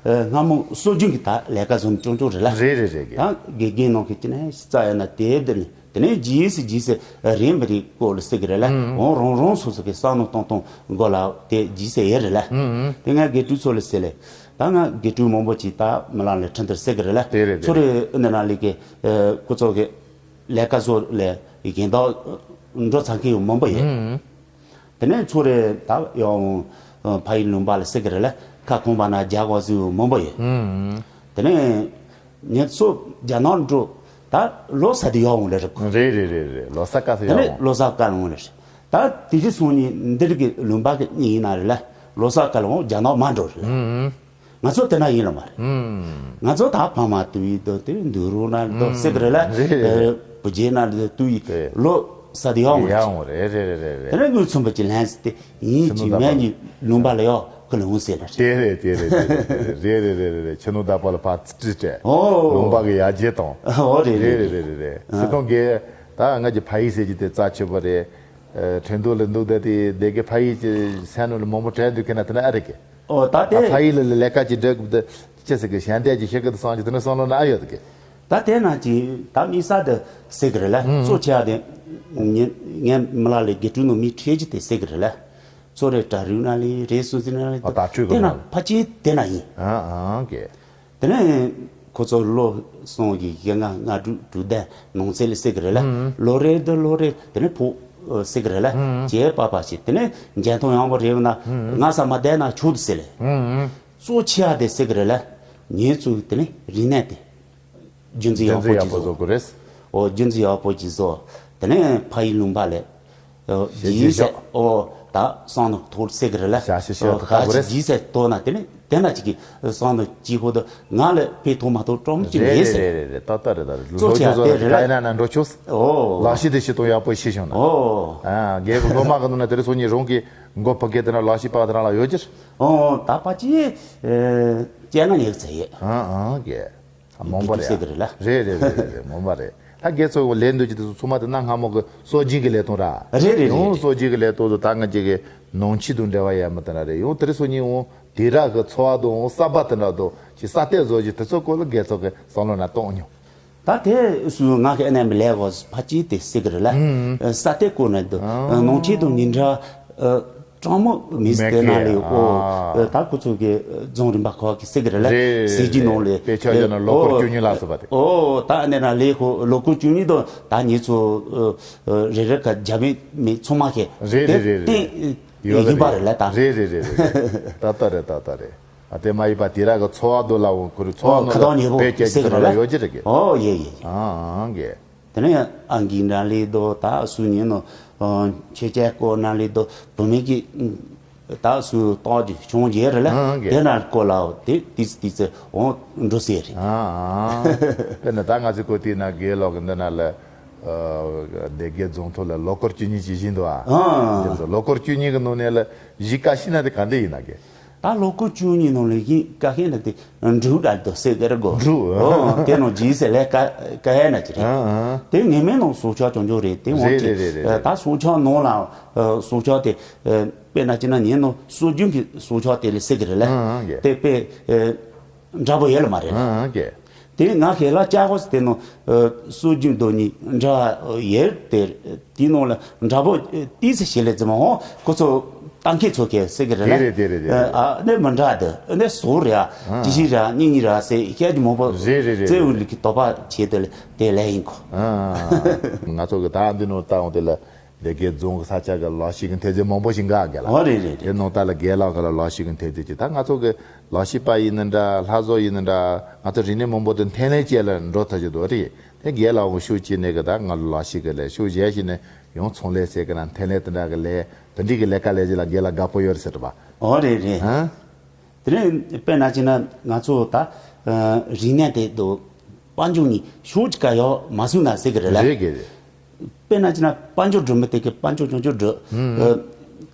སྔ་མོ་སྲོལ་རྒྱུན་གྱི་ད་ལས་ཀ་བཟོ་ནི་ཅུང་ཅུང་རེད་ལ། རེད་རེད་རེད་རྒན། ད་དགེ་རྒན་ནང་གི་ཅི་ནས་ཤི་ཙ་ཡ་ན་དེ་འདི་ནི། དེ་ནས་རྗེས་སུ་རྗེས་སུ་རིམ་པ་རེ་སྐོར་ལ་ཟེར་གི་རེད་ལ། ཨང་། འོང་རང་རང་སོ་སོ་གི་བསམ་བློ་གཏོང་སྟངས་མགོ་ལ་དེ་རྗེས་སུ་ཡོད་རེད་ལ། ཨང་ཨང་། དེ་ང་དགེ་ཕྲུག་ཚོ་ལ་ཟེར་ལེ། ད་ང་དགེ་ཕྲུག་མང་པོ་ཅིག་ད་མི་ལ་ལ་ཁྲིན་ཏུར་ཟེར་གི་རེད་ལ། དེ་རེད་དེ་ཚོ་རེད། རེ་ཨ་ནི་ན་ལི་གི་ཁོ་ཚོ་གི་ལས་ཀ་བཟོ་ལས་གཞན་དག་འགྲོ་ཚར་མཁན་ཡང་མང་པོ་ཡོད། ཨང་། དེ་ནས་ཚུར་རེ་ད་ཡང་ཕ་ཡུལ་ལུང་པ་ལ་ཟེར་གི་རེད་ལ། ཁ་ཁོང་པ་ན་རྒྱ་གོ་ཟིག་མང་པོ་ཡོད། ཨང་། དེ་ནས་ངེད་ཚོ་རྒྱ་ནག་འགྲོ་ད་ལོ་གསར་དུ་ཡོང་འོང་ལེ་རེད། རེད་རེད་རེད་རེད། ལོ་གསར་སྐབས་སུ་དེ་ནས་ཡོང་འོང་། ལོ་གསར་སྐབས་ལ་འོང་ལེ་རེད། ད་དེ་རྗེས་སོང་ནས་འདིར་གི་ལུང་པ་གི་གཉིས་ཡིན་ན་རེད་ལ། ལོ་གསར་སྐབས་ལ་འོང་རྒྱ་ནག་མ་འགྲོ་རེད་ལ། ཨང་། ང་ཚོ་དེ་ན་ཡིན་ལ་མ་རེད། ཨང་། ང་ཚོ་ད་ཕ་མ་དུ་ཡི་དོ་དེ་འདུག་རོགས་ན་དོ་ཟེར་གི་རེད་ལ། རེད་རེད་རེད། བུ་རྗེས་ན་དུ་ཡི་དེ་ལོ་གསར་དུ་ཡོང་འོང་ལེ་རེད། ཡོང་འོང་རེད། རེད་རེད་རེད་རེད། དེ་ནས་དངུལ་ཚོན་པ་ཅིག་ལེན་ཟེར་ཏེ་ཡིན་ཅིག་མེད་ཉིད་ལུང་པ་ལ་ཡོག་ཁུ་ལ་འོང་ཟེར་ལ་རེད། དེ་རེད་དེ་རེད་དེ་རེད། རེད་རེད་རེད་རེད་རེད། ཕྱི་ནང་བདག་པོ་ལ་ཕར་ཙི་ཙི་སྤྲད། ཨོ། ལུང་པ་གི་ཡར་རྒྱས་དང་། ཨོ་རེད་རེད་རེད་རེད་རེད་རེད། ཕྱི་ཐོང་གི་ད་ང་གི་ཕ་ཡིག་ཟེར་གྱི་དེ་རྩ་ཆེ་པོ་རེད། ཨ་ཁྲེང་ཏུའུ་ལ་འདུག་བསྡད་དེ་སྡེ་དགེ་ཕ་ཡིག་ཅིག་སེམས་ནང་ལ་མང་པོ་དྲན་འདུག་གི་ན་དེ་ན་ཨ་རེད་གི། ཨོ་ད་ད་དེ་ཕ་ཡིག་ལ་ལས་ཀ་ཅིག་འབྲི་དགོས་དེ་ཅི་ཟེར་གི་ཞལ་འདེབས་ཅིག་ཞུ་གི་དེ་སང་ཅིག་དེ་ནས་བསམ་བློ་ན་ཨ་ཡོད་གི། ད་དེ་ན་ཅིག་ད་དམིགས་བསལ་དུ་ཟེར་གི་རེད་ལ། ཨང་། གཙོ་ཆེ་བ་དེ་ངས་ངས་མི་ལ་ལས་དགེ་ཕྲུག་ནང་མི་ཁྲེལ་གྱི་དེ་ཟེར་གི་རེད་ལ། གཙོ་རེ་གྲྭ་རིགས་ན་ལས་རེ་སུ་ཟིན་ན་ལས་ཨ་ད་ཁྲུས་དེ་གི་ན་ན་ཕ་ཅི་དེ་ན་ཡིན། ཨ་ཨང་གི། དེ་ནས་ཁོ་ཚོ་ལོ་གསུམ་གྱི་བཞི་ལྔ་ལྔ་དྲུག་དྲུག་བདུན་ནང་ཚན་ལ་ཟེར་གི་རེད་ལ། ཨང་། ལོ་རེ་དུ་ལོ་རེ་དེ་ནས་ཕོ་ཟེར་གི་རེད་ལ། ཨང་། བྱེད་པ་པ་ཞིག་དེ་ནས་འཇོན་ཐང་ཡངས་པོ་རེད་ན་ང་ས་མ་བསྡད་ན་ཆོག་ཏུ་ཟེར་ལེ། ཨང་། གཙོ་ཆེ་བ་དེ་ཟེར་གི་རེད་ལ། ངེད་ཚོ་དེ་ནས་རིག་གནས་དེ་རྒྱུན་འཛིན་ཡག་པོ་ཅིག་བཟོ། ཨོ་རྒྱུན་འཛིན་ཡག་པོ་ཅིག་བཟོ། དེ་ནས་ཕ་ཡི་ལུང་པ་ལས། ཨོ་ཞེ་ཇི་ས་ཞོག་ཨོ་ད་སང་ནོ་ཐོར་ཟེར་གི་རེད་ལ། ཞག་ཞེ་ཞོག་ཨོ་ད་ག་ག་གོ་རེད། ཞེ་ཇི་ས་ཐོར་ན་དེ་ནས་དེ་ན་ཅིག་གི་སང་ནོ་ཅི་ཧོ་དོ་ང་ལ་དཔེ་ཐོག་མ་ཐོག་ཀྲོམ་ཅིག་རེད་མེད་ཟེར། རེད་རེད་རེད། ཏག་ཏག་རེད། ད་གཙོ་ལོ་ཆེ་ཆུང་བ་སོགས་དེ་ལ་རེད་ལ། ད་ཡིན་ན་ན་འགྲོ་ཆོག་ཨོ། ལག་ཤེས་དེ་ཤི་ཐོག་ཡག་པོ་ཤེས་བྱུང་ན། ཨོ། ཨ་རྒན་གི་སློབ་མ་གི་ནང་ན་དེ་རིང་སང་ཉིན་རང་གི་མགོ་ཕ་གི་དེ་ན་ལག་ཤེས་པ་དེ་རང་ལ་ཡོད་ཀྱི། ཨོ་ད་པ་ཅི་ཨེ་སྐྱེ་ན་ཉེག་ཚེ་ཡོད། ཨ་ཨ་གི། མོང་པ་རེད། ཟེར་གི་རེད་ལ། རེད་རེད་རེད་རེད་རེད། མོང་པ་རེད། ད་རྒན་ཚོ་ལས་འདོད་ཀྱི་དེ་ཚོ་ཚང་མ་དེ་ན་སྔ་མོ་གི་སྲོལ་རྒྱུན་གྱི་ལས་སྟངས་ར། རེད་རེད་རེད་ཡང་རེད། སྲོལ་རྒྱུན་གྱི་ལས་སྟངས་དུ་ད་ང་ཅིག་གི་ནང་ཆོས་དང་འབྲེལ་བ་ཡོད་མི་དེ་འདྲ་རེད། ཡང་དེ་རིང་སང་ཉིན་འོང་དེ་རག་གི་འཚོ་བ་དང་འོང་གསར་པ་དེ་འདྲ་དང་ཅིག་གསར་གཏོད་བཟོ་རྒྱུ་དེ་ཚོ་སྐོར་ལ་རྒན་ཚོ་གི་བསམ་བློ་ན་གཏོང་མྱོང་། ད་དེ་སུ་ང་གི་ཨ་ནེ་མི་ལས་བ་ཕ་ཅི་དེ་སི་གི་རེད་ལ། ས་དེ་ཀོ་ན་དུ་ནང་ཆེ་དུ་ཉིན་གྲ་ཀྲང་མོ་མི་སི་དེ་ན་ལེ་ཨོ། ད་ཁོ་ཚོ་གི་རྫོང་རིམ་པ་ཁོ་གི་སི་གི་རེད་ལ། རེད། སི་ཇི་ནང་ལེ་དཔེ་ཆ་ཡོད་ན་ལོ་སྐོར་བཅུ་གཉིས་ལ་སོ་པ་དེ། ཨོ་ད་ཨ་ནེ་ན་ལེ་ཁོ་ལོ་སྐོར་བཅུ་གཉིས་དུ་ད་ཉེ་ཚོ་རེ་རེ་ཁ་རྒྱ་མི་མི་ཚོ་མ་ཁེ་རེད་རེད་རེད་རེད། ཡོད་ཡིན་པ་རེད་ལ་ད། རེད་རེད་རེད་རེད། ད་ལྟ་རེད་ད་ལྟ་རེད། ཨ་དེ་མ་ཡིན་པ་དེ་ར་གི་འཚོ་བ་དུ་ལ་འོང་ཁུར་འཚོ་བ་ཨོ་ནོ་ཁ་ལ་ཐོག་ཉེ་པོ་བེད་སྐྱེལ་སེ་གི་གི་ར་ལ་རེད་ཡོད་ཀྱི་རེད་གི། ཨོ་ཡེ་ཡེ་ཡེ། ཨང་གི། དེ་ནས་ཨང་གི་ན་ལི་དོ་ད་སུ་ཉིན་ནོ། ཁྱེད་ཅག་གོ་ན་ལི་དོ་བུ་མེད་ཀྱི་ད་སུ་ཏོག་ཅིག་བྱུང་རྗེས་རེད་ལ། ཨང་གི། དེ་ན་གོ་ལའོ་དེ་ཏིས་ཏིས་འོང་འགྲོ་སེ་རེད། ཨང་ཨང་། དཔེར་ན་ད་ང་ཚོ་གོ་དེ་ན་དགེ་ལོག་གི་འདི་ན་ལ། སྡེ་དགེ་རྫོང་ཐོག་ལ་ལོ་སྐོར་བཅུ་གཉིས་ཅིག་བཞིན་འདུག་ཨ། ཨང་། དེ་ཚོ་ལོ་སྐོར་བཅུ་གཉིས་ཀྱི་ནང་ནས་ལ་གཞི་བཀའ་ཤིས་ན་དེ་ག་འདྲ་ཡིན་ན་གི། ད་ལོ་སྐོར་བཅུ་གཉིས་ནང་ལ་གཞི་བཀའ་ཤིས་ན་དེ་འབྲུག་འདྲ་དུ་སེ་གེར་གོ་འབྲུག་ཨོ་དེ་ནང་རྗེས་སེ་ལས་ཀ་ཀ་ཧེ་ན་ཅི་རེད། ཨང་ཨང་། དེ་ངེས་མེད་ནང་སྲོག་ཆགས་ཅོང་ཅོང་རེད་དེ་འོང་རེད་ཅི། རེད་རེད་རེད། ད་སྲོག་ཆགས་ནང་ལ་སྲོག་ཆགས་དེ་དཔེར་ན་ཅི་ན་ཉིན་ནང་སྲོག་རྒྱུན་གྱི་སྲོག་ཆགས་དེ་ལ་སེ་གེར་ལ། ཨང་ཨང་གི། དེ་དཔེ་འདྲ་པོ་ཡོད་ལ་མ་རེད་ལ། ཨང་ཨང་གི། དེ་ང་ཁེ་ལ་ཅག་གོ་སི་དེ་ནོ། སྲོལ་རྒྱུན་དོ་ནི་འདྲ་ཡེར་དེ་དེ་ནོ་ལ་འདྲ་པོ་ཏིས་ཤེ་ལེ་ཙི་མ་ཧོ་ཁོ་ཚོ་ཏང་ཁེ་ཚོ་ཁེ་སེ་གི་རེ་ལ། དེ་རེད་དེ་རེད་དེ་རེད། ཨ་ནེ་མ་འདྲ་དེ་ནེ་སོ་རེ་ཨ་ཅི་ཤི་ར་ཉི་ཉི་ར་སེ་ཁྱེད་ཀྱི་མོ་པོ། རེད་རེད་རེད། ཙེ་འུ་ལི་ཀི་དོ་པ་ཆེ་དེ་ལེ་དེ་ལེ་ཡིན་ཁོ། ང་ཚོ་གི་ད་འདི་ནོ་ཏང་དེ་ལ། སྡེ་དགེ་རྫོང་གི་ས་ཆ་གི་ལོ་ཤི་གི་འཐེན་རྫས་མང་པོ་ཞིག་འགག་གི་ལ། ཨོ་རེད་རེད་རེད། དེ་ནང་ད་ལ་རྒན་ལགས་གི་ལ་ལོ་ཤི་གི་འཐེན་རྫས་ཀྱི་ད་ང་ཚོ་གི་ལོ་ཤི་པ་ཡིན་ན་འདྲ་ལྷ་བཟོ་ཡིན་ན་འདྲ་ང་ཚོ་རིག་གནས་མང་པོ་དེ་འཐེན་ལེན་བྱས་ལ་འགྲོ་ཐུབ་ཀྱི་འདུག་རེད། དེ་རྒན་ལགས་གི་ཤུགས་ཀྱིས་ནས་གི་ད་ང་ལོ་ཤི་གི་ལས་ཤུགས་གཞན་ཞིག་ནས་ཡང་ཚོང་ལས་ཟེར་གི་ན་འཐེན་ལེན་དེ་འདྲ་གི་ལས་དེ་འདྲི་གི་ལས་ཀ་ལས་ཀྱི་ལ་རྒན་ལགས་དགའ་པོ་ཡོད་རེད་ཟེར་བ། ཨོ་རེད་རེད། ཧ། དེ་ནས་དཔེར་ན་ཅི་ན་ང་ཚོ་ད་རིག་གནས་དེ་དུ་དཔལ་འབྱོར་ནི་ཤོག་ཅི་ག་ཡོག་མ་སུ་ན་ཟེར་གི་རེད་ལ། རེད་གི་རེད། དཔེར་ན་ཅི་ན་དཔལ་འབྱོར་སྒྲོལ་མ་དེ་གི་དཔལ་འབྱོར་ཅོང་ཅོ་སྒྲོལ།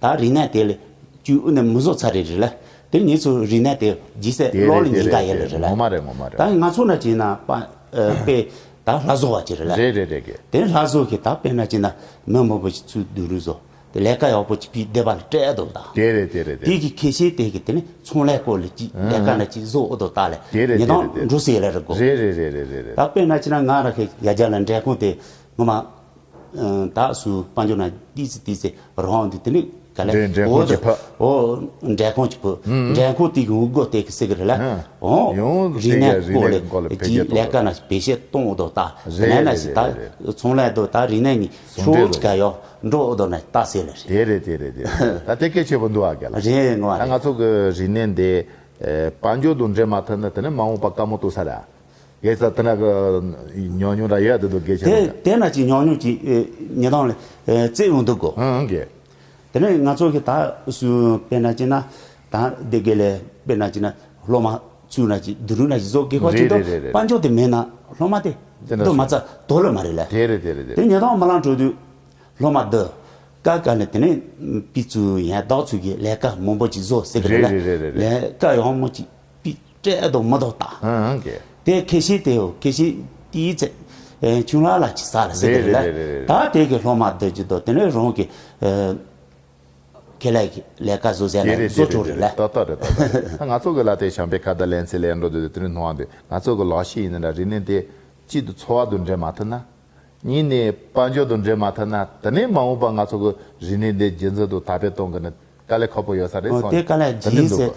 ད་རིག་གནས་དེ་ལ་ཅུ་ཨུ་ནས་མི་བཟོ་ཚར་རེད་རེད་ལ། དེ་ངེད་ཚོ་རིག་གནས་དེ་ཇི་སེ་ལོག་ལ་ཉིན་ག་ཡེ་ལ་རེད་ལ། ངོ་མ་རེད་ངོ་མ་རེད། ད་ང་ཚོ་ན་ཅི་ན་དཔེ་ད་ལྷ་བཟོ་བ་ཅི་རེད་ལ། རེད་རེད་རེད་གི། དེ་ལྷ་བཟོ་གི་ད་དཔེར་ན་ཅི་ན་མི་མང་པོ་ཞིག་ཚུར་བསྡུ་རུ་བཟོ། དེ་ལས་ཀ་ཡག་པོ་ཅིག་ཕིག་བདེ་བ་ལ་སྤྲད་འདུག་ད། དེ་རེད་དེ་རེད་དེ། དེ་གི་ཁེ་ཤེས་དེ་གི་དེ་ནི་ཚོང་ལས་སྐོར་ལ་ཅིག་ལས་ཀ་ན་ཅིག་བཟོ་འོ་དོ་ད་ལས། དེ་རེད་ཉེ་དང་འགྲོ་སྲིད་ལ་རེད་གོ། རེད་རེད་རེད་རེད་རེད། ད་དཔེར་ན་ཅི་ན་ང་ར་ཁེ་ཡ་རྒྱ་ལ་འབྲས་ཁུང་དེ་ངོ་མ། ད་སུ་དཔལ་འབྱོར་ན་ཏི་ཙི་ཏི་ཙི་རང་དེ་དེ་ནི་ག་ལས་འབྲས་འབྲས་ཁུང་འོ་ཅིག་དོ་ཕ། འོ་འབྲས་ཁུང་ཅིག་ཕུ། འབྲས་ཁུང་དེ་གི་འུ་སྒོ་དེ་གི་སེ་གི་རེད་ལ། ཨོ་ཡང་རིག་གནས་སྐོར་ལ་ཅིག་ལས་ཀ་ན་བེད་སྤྱད་གཏོང་འོ་དོ་ད། དེ་ན་ན་ཞིག་ད་ཚོང་ལས་དོ་ད་རིག་གནས་ནི་ཤོག་ཅིག་ག་ཡོག་འགྲོ་འོ་དོ་ན་ད་སེ་ལ་རེད། དེ་རེད་དེ་རེད་དེ་རེད། ད་དེ་གལ་ཆེ་བོ་འདུག་ཨ་ག་ལ། རེད་ངོ་ཨ་ད་རེད། ང་ཚོ་གི་རིག་གནས་འདི་དཔལ་འབྱོར་དང་འབྲེལ་མ་ཐུབ་ན་དེ་ནི་མ་འོངས་པ་དཀའ་མོ་ཏོ་ས་ར། གལ་ས་དེ་ན་གི་ཉོ་ཉོ་ར་ཡོད་དེ་དོ་གལ་ཆེ་དེ་བོ་ད། དེ་ན་ཅིག་ཉོ་ཉོ་ཅིག་ཉེ་དང་ལ་རྩེ་འོང་འདུག་གོ། ཨང་གེ། དེ་ནས་ང་ཚོ་གི་ད་སུ་དཔེར་ན་ཅི་ན་ད་སྡེ་དགེ་ལས་དཔེར་ན་ཅི་ན་སློབ་མ་ཚུ་ན་ཅི་དུ་རུ་ན་ཅི་བཟོ་དགེ་ཁོ་ཅི་རེད་དོ་རེད་རེད་རེད། དཔལ་འབྱོར་དེ་མེད་ན་སློབ་མ་དེ་དེ་འདྲ་དུ་མ་ཚ་དོ་ལ་མ་རེད་ལ། དེ་རེད་དེ་རེད་དེ་དེ་རེད། ཉེ་དང་མ་ལང་འགྲོ་དུས་སློབ་མ་དུ་ཀ་ཀ་ནས་དེ་ནས་པི་ཚུ་ཡན་བདག་ཚུ་གི་ལས་ཀ་མང་པོ་ཅིག་བཟོ་ཟེར་གི་རེད་ལ། རེད་རེད་རེད་རེད། ལས་ཀ་ཡང་མོ་ཅིག་པི་སྤྲད་དོ་མ་དོ་ད། ཨང་ཨང་གེ། དེ་ཁེ་ཤེས་དེའོ་ཁེ་ཤེས་དེའི་ཚེ་ཆུང་ལ་ལ་ཅི་ས་ལ་ཟེར་གི་རེད་ལ། རེད་རེད་རེད་རེད། ད་དེ་གི་སློབ་མ་དེ་ཅི་དོ་དེ་ནས་རང་གི་ཁེ་ལས་ཀྱི་ལས་ཀ་བཟོ་ཟེར་དེ་ལ་རེད་བཟོ་དེ་ཆོག་རེད་རེད་ལ། ཏག་ཏག་རེད་ཏག་ཏག་རེད། ད་ང་ཚོ་གི་ལ་དེ་བྱམས་པའི་ཁ་བརྡ་ལེན་ཚེ་ལས་འགྲོ་དེ་དེ་ནས་སྣང་བ་འདུག་ང་ཚོ་གི་ལོ་ཤས་ཡིན་ན་འདྲ་རིག་གནས་དེ་གཅིག་ཏུ་འཚོ་བ་དང་འབྲེལ་མ་ཐུབ་ན། གཉིས་ནས་དཔལ་འབྱོར་དང་འབྲེལ་མ་ཐུབ་ན་དེ་ནས་མ་འོངས་པ་ང་ཚོ་གི་རིག་གནས་འདི་རྒྱུན་འཛིན་དང་དར་སྤེལ་གཏོང་གི་ནི་དཀའ་ལས་ཁག་པོ་ཡོད་ས་རེད་སོང་། དེ་དཀའ་ལས་ད་ནི་རྗེས་འདུག་སེ་གི་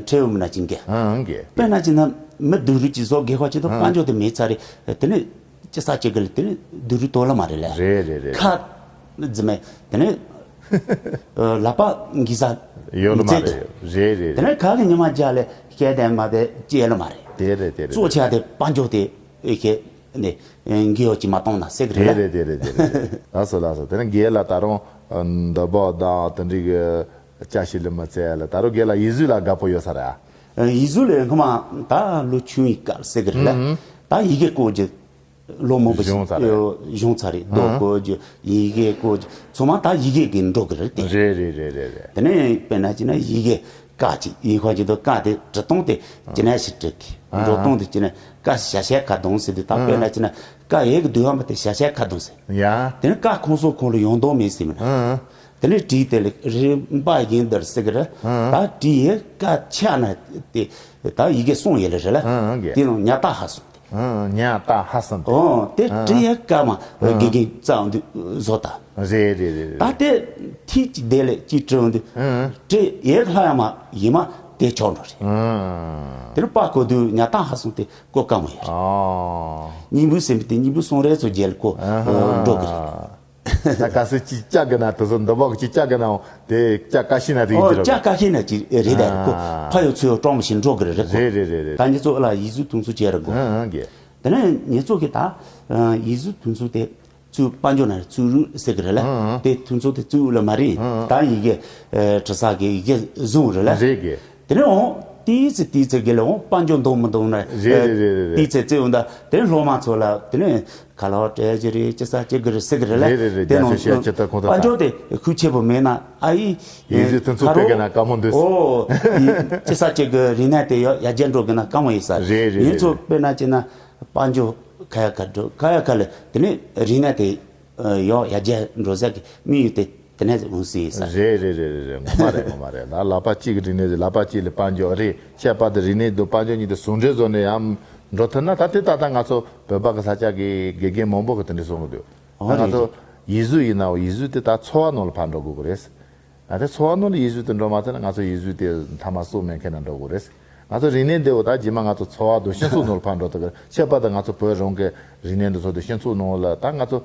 འཕྲལ་འུ་མི་ན་ཅིང་གེ། ཨང་གེ། དཔེར་ན་ཅི་ན་མི་སྡུག་རུས་ཀྱི་བཟོ་དགེ་ཁོ་ཅི་དང་དཔལ་འབྱོར་དེ་མེད་ཚར་རེད་དེ་ནི་ཅི་ས་ཅི་གི་ལ་དེ་ནི་སྡུག་རུས་དོ་ལ་མ་རེད་ལ། རེད་རེད་རེད། ཁ་རྫི་མེད་དེ་ནི་ལག་པ་འགི་ས་ཡོད་ལ་མ་མི་ཚེ་རེད། དུ་རེད་རེད་དེ་ནི་རེད། ཁ་གི་ཉི་མ་རྒྱ་ལས་སྐྱེ་ལྡན་མ་དེ་སྐྱེ་ལ་མ་རེད། དེ་རེད་དེ་རེད། གཙོ་ཆེ་བ་དེ་དཔལ་འབྱོར་དེ་ཨེ་ཁེ་ནི་འགི་ཡོ་ཅི་མ་གཏོང་ན་སེ་གི་དེ་རེད་ལ། རེད་དེ་རེད་དེ་རེད། ལགས་སོ་ལགས་སོ། དེ་ནི་འགི་ལ་ད་རུང་འདི་བོ་དང་དེ་འདྲི་གི་ཅ་ཞིག་ལ་མ་བཙལ་ལ་ད་རུང་འགི་ལ་ཡིག་གཟུགས་ལ་དགའ་པོ་ཡོད་ས་རེད། ཡིག་གཟུགས་ལས་ཁོ་མ་ད་ལོ་ཆུང་ཡི་སྐབས་སེ་གི་རེད་ལ། ད་ཡི་གེ་བཀོལ་རྒྱུ་ལོ་མང་པོ་ཞིག་གཞུང་ཚར་རེད། གཞུང་ཚར་རེད། རྡོ་ཨ་བཀོལ་རྒྱུ་ཡི་གེ་བཀོལ་རྒྱུ་ཚང་མ་ད་ཡི་གེ་གི་འགྲོ་གི་རེད་དེ། རེད་རེད་རེད་རེད་རེད། དེ་ནས་དཔེར་ན་ཅི་ན་ཡི་གེ་ཀ་ཅིག་ཡིན་ཁོ་ཅི་དོ་ཀ་དེ་འབྲི་སྟངས་དེ་ཅི་ནས་ཞིག་འབྲི་གི་ཨ་འགྲོ་སྟངས་དེ་ཅི་ནས་ཀ་ཞ་ཞ་ཁ་གདོང་ཟེར་དུས་ད་དཔེར་ན་ཅི་ན་ཀ་ཡེ་གི་དུས་ཧམ་པ་དེ་ཞ་ཞ་ཁ་གདོང་ཟེར། ཡ། དེ་ནས་ཀ་ཁོང་སོ་ཁོང་ལ་ཡོང་དོ་མེད་ཟེར་མི་ན། ཨ་དེ་ནས་བྲིས་དེ་ལ་རིམ་པ་ཡིན་དར་ཟེར་གི་རེད། ད་བྲིས་ཡེ་ཀ་ཆ་ན་དེ་ད་ཡི་གེ་སོང་ཡེ་ལ་རེད་ལ། ཨ་ཨ་གེ། དེ་ནང་ཉ་ཏ་ཧ་སོང་དེ། ཨང་། ཉ་རྟ་ཧ་སང་དེ། ཨོ་དེ་ཨང་། བྲི་ཡས་ཀ་མ་ཨང་། དགེ་རྒན་རྩ་འདུག་བཟོ་ད། རེད་རེད་རེད་རེད། ད་དེ་ཐིག་ཅིག་དེ་ལས་ཅིག་བྲི་འདུག་ཨང་། བྲི་ཡས་ལྷ་ཡ་མ་ཡིན་མ་དེ་ཆོག་འགྲོ་རེད། ཨང་། དེ་ནི་པ་གོ་དུས་ཉ་རྟ་ཧ་སང་དེ་གོ་ཀ་མ་ཡོད་རེད། ཨོ། སྙིང་པོ་སེམས་པ་དེ་སྙིང་པོ་སོང་རེད་ཚོ་རྒྱལ་གོ་ཨང་། འགྲོ་གི་རེད། ད་ག་སེ་ཅིག་ལྕགས་གི་ན་དེ་ཚོ་འདི་བག་ཅིག་ལྕགས་གི་ན་དེ་ལྕགས་ཀ་ཤི་ན་དེ་ཡིན་ཨོ་གྱི་རེད། ལྕགས་ཀ་ཤི་ན་ཅིག་རེད་ད་རེད་གོ་ཨ། ཕ་ཡོད་ཚུ་ཡོད་གྲོང་མི་ཤི་འགྲོ་གི་རེད་རེད་གོ་རེད་རེད་རེད་རེད། ད་ངེད་ཚོ་ལ་ཡིག་གཟུགས་དུང་ཚོ་བྱས་རེད་གོ་ཨང་ཨང་གི། དེ་ནས་ངེད་ཚོ་གི་ད་ཡིག་གཟུགས་དུང་ཚོ་དེ་ཚུ་དཔལ་འབྱོར་ན་རྩུབ་རུ་ཟེར་གི་རེད་ལ། ཨང་ཨང་། དེ་དུང་ཚོ་དེ་རྩུབ་ལ་མ་རེད། ཨང་ཨང་། ད་ཡི་གེ་བྲི་ས་གི་ཡི་གེ་བཟུང་རེད་ལ། རེད་གི། དེ་ནས་འོང་ཏི་ཙི་ཏི་ཙི་གི་ལ་འོང་དཔལ་འབྱོར་འདུག་མི་འདུག་ན། རེད་རེད་རེད་རེད། ཏི་ཙི་ཙི་འོང་ད་དེ་ནས་སློབ་མ་ཚོ་ལ་དེ་ནས་ཁ་ལག་སྤྲད་ཀྱི་རེད་ཅི་ས་ཅི་གི་རེད་ཟེར་གི་རེད་ལ། རེད་རེད་རེད། དེ་རྒྱ་ནང་ཆེ་ཤོས་ཅི་ལྟར་ཁོང་ད་དཔལ་འབྱོར་དེ་ཤུགས་ཆེ་པོ་མེད་ན་ཨ་ཡི། ཡིག་གཟུགས་དེ་ཚོ་ཁ་རོ་སྤྲད་གི་ན་དཀའ་མོ་འདུག་ཨོ། ཅི་ས་ཅི་གི་རིག་གནས་དེ་ཡོ་ཡར་རྒྱས་འགྲོ་གི་ན་དཀའ་མོ་ཡིན་ས། རེད་རེད་ངེད་ཚོ་རེད་དཔེར་ན་ཅི་ན་དཔལ་འབྱོར་ཁ་ཡ་ཁ་འགྲོ་ཁ་ཡ་ཁ་ལ་དེ་ནས་རིག་གནས་དེ་ཡོ་ཡར་རྒྱས་འགྲོ་ས་གི་དམིགས་ཡུལ་དེ། དེ་ནས་འོང་སྲིད་ས། རེད་རེད་རེད་རེད་རེད། ངོ་མ་རེད་ངོ་མ་རེད། ད་ལག་པ་གཅིག་གི་རིག་གནས་རེད། ལག་པ་གཅིག་ལ་དཔལ་འབྱོར་རེད། ཁྱད་པར་དུ་རིག་གནས་དང་དཔལ་འབྱོར་གཉིས་དེ་ཟུང་འབྲེལ་བཟོ་ནས་ཡང་འགྲོ་ཐུབ་ན་ད་དེ་ད་ལྟ་ང་ཚོ་བོད་པ་གི་ས་ཆ་གི་དགེ་རྒན་མང་པོ་གི་དེ་འདྲ་གསུང་གི་འདུག་ཨོ་ད་ང་རེད་ཚོ་རེད། ཡིག་གཟུགས་ཡིན་ནའང་ཡིག་གཟུགས་དེ་ད་འཚོ་བ་ནང་ལ་ཕར་འགྲོ་དགོས་ཀྱི་རེད། ད་དེ་འཚོ་བ་ནང་ལ་ཡིག་གཟུགས་དེ་འགྲོ་མ་ཐུབ་ན་ང་ཚོ་ཡིག་གཟུགས་དེ་མཐའ་མ་གསུང་མེད་མཁན་ན་འགྲོ་དགོས་རེད། ང་ཚོ་རིག་གནས་འདི་འོ་ད་རྗེས་མ་ང་ཚོ་འཚོ་བ་དང་སྤྱི་ཚོགས་ནང་ལ་ཕར་འགྲོ་ཐུབ་ཀྱི་རེད། ཁྱད་པར་དུ་ང་ཚོ་བོད་རང་གི་རིག་གནས་འདི་ཚོ་དེ་སྤྱི་ཚོགས་ནང་ལ་ད་ང་ཚོ་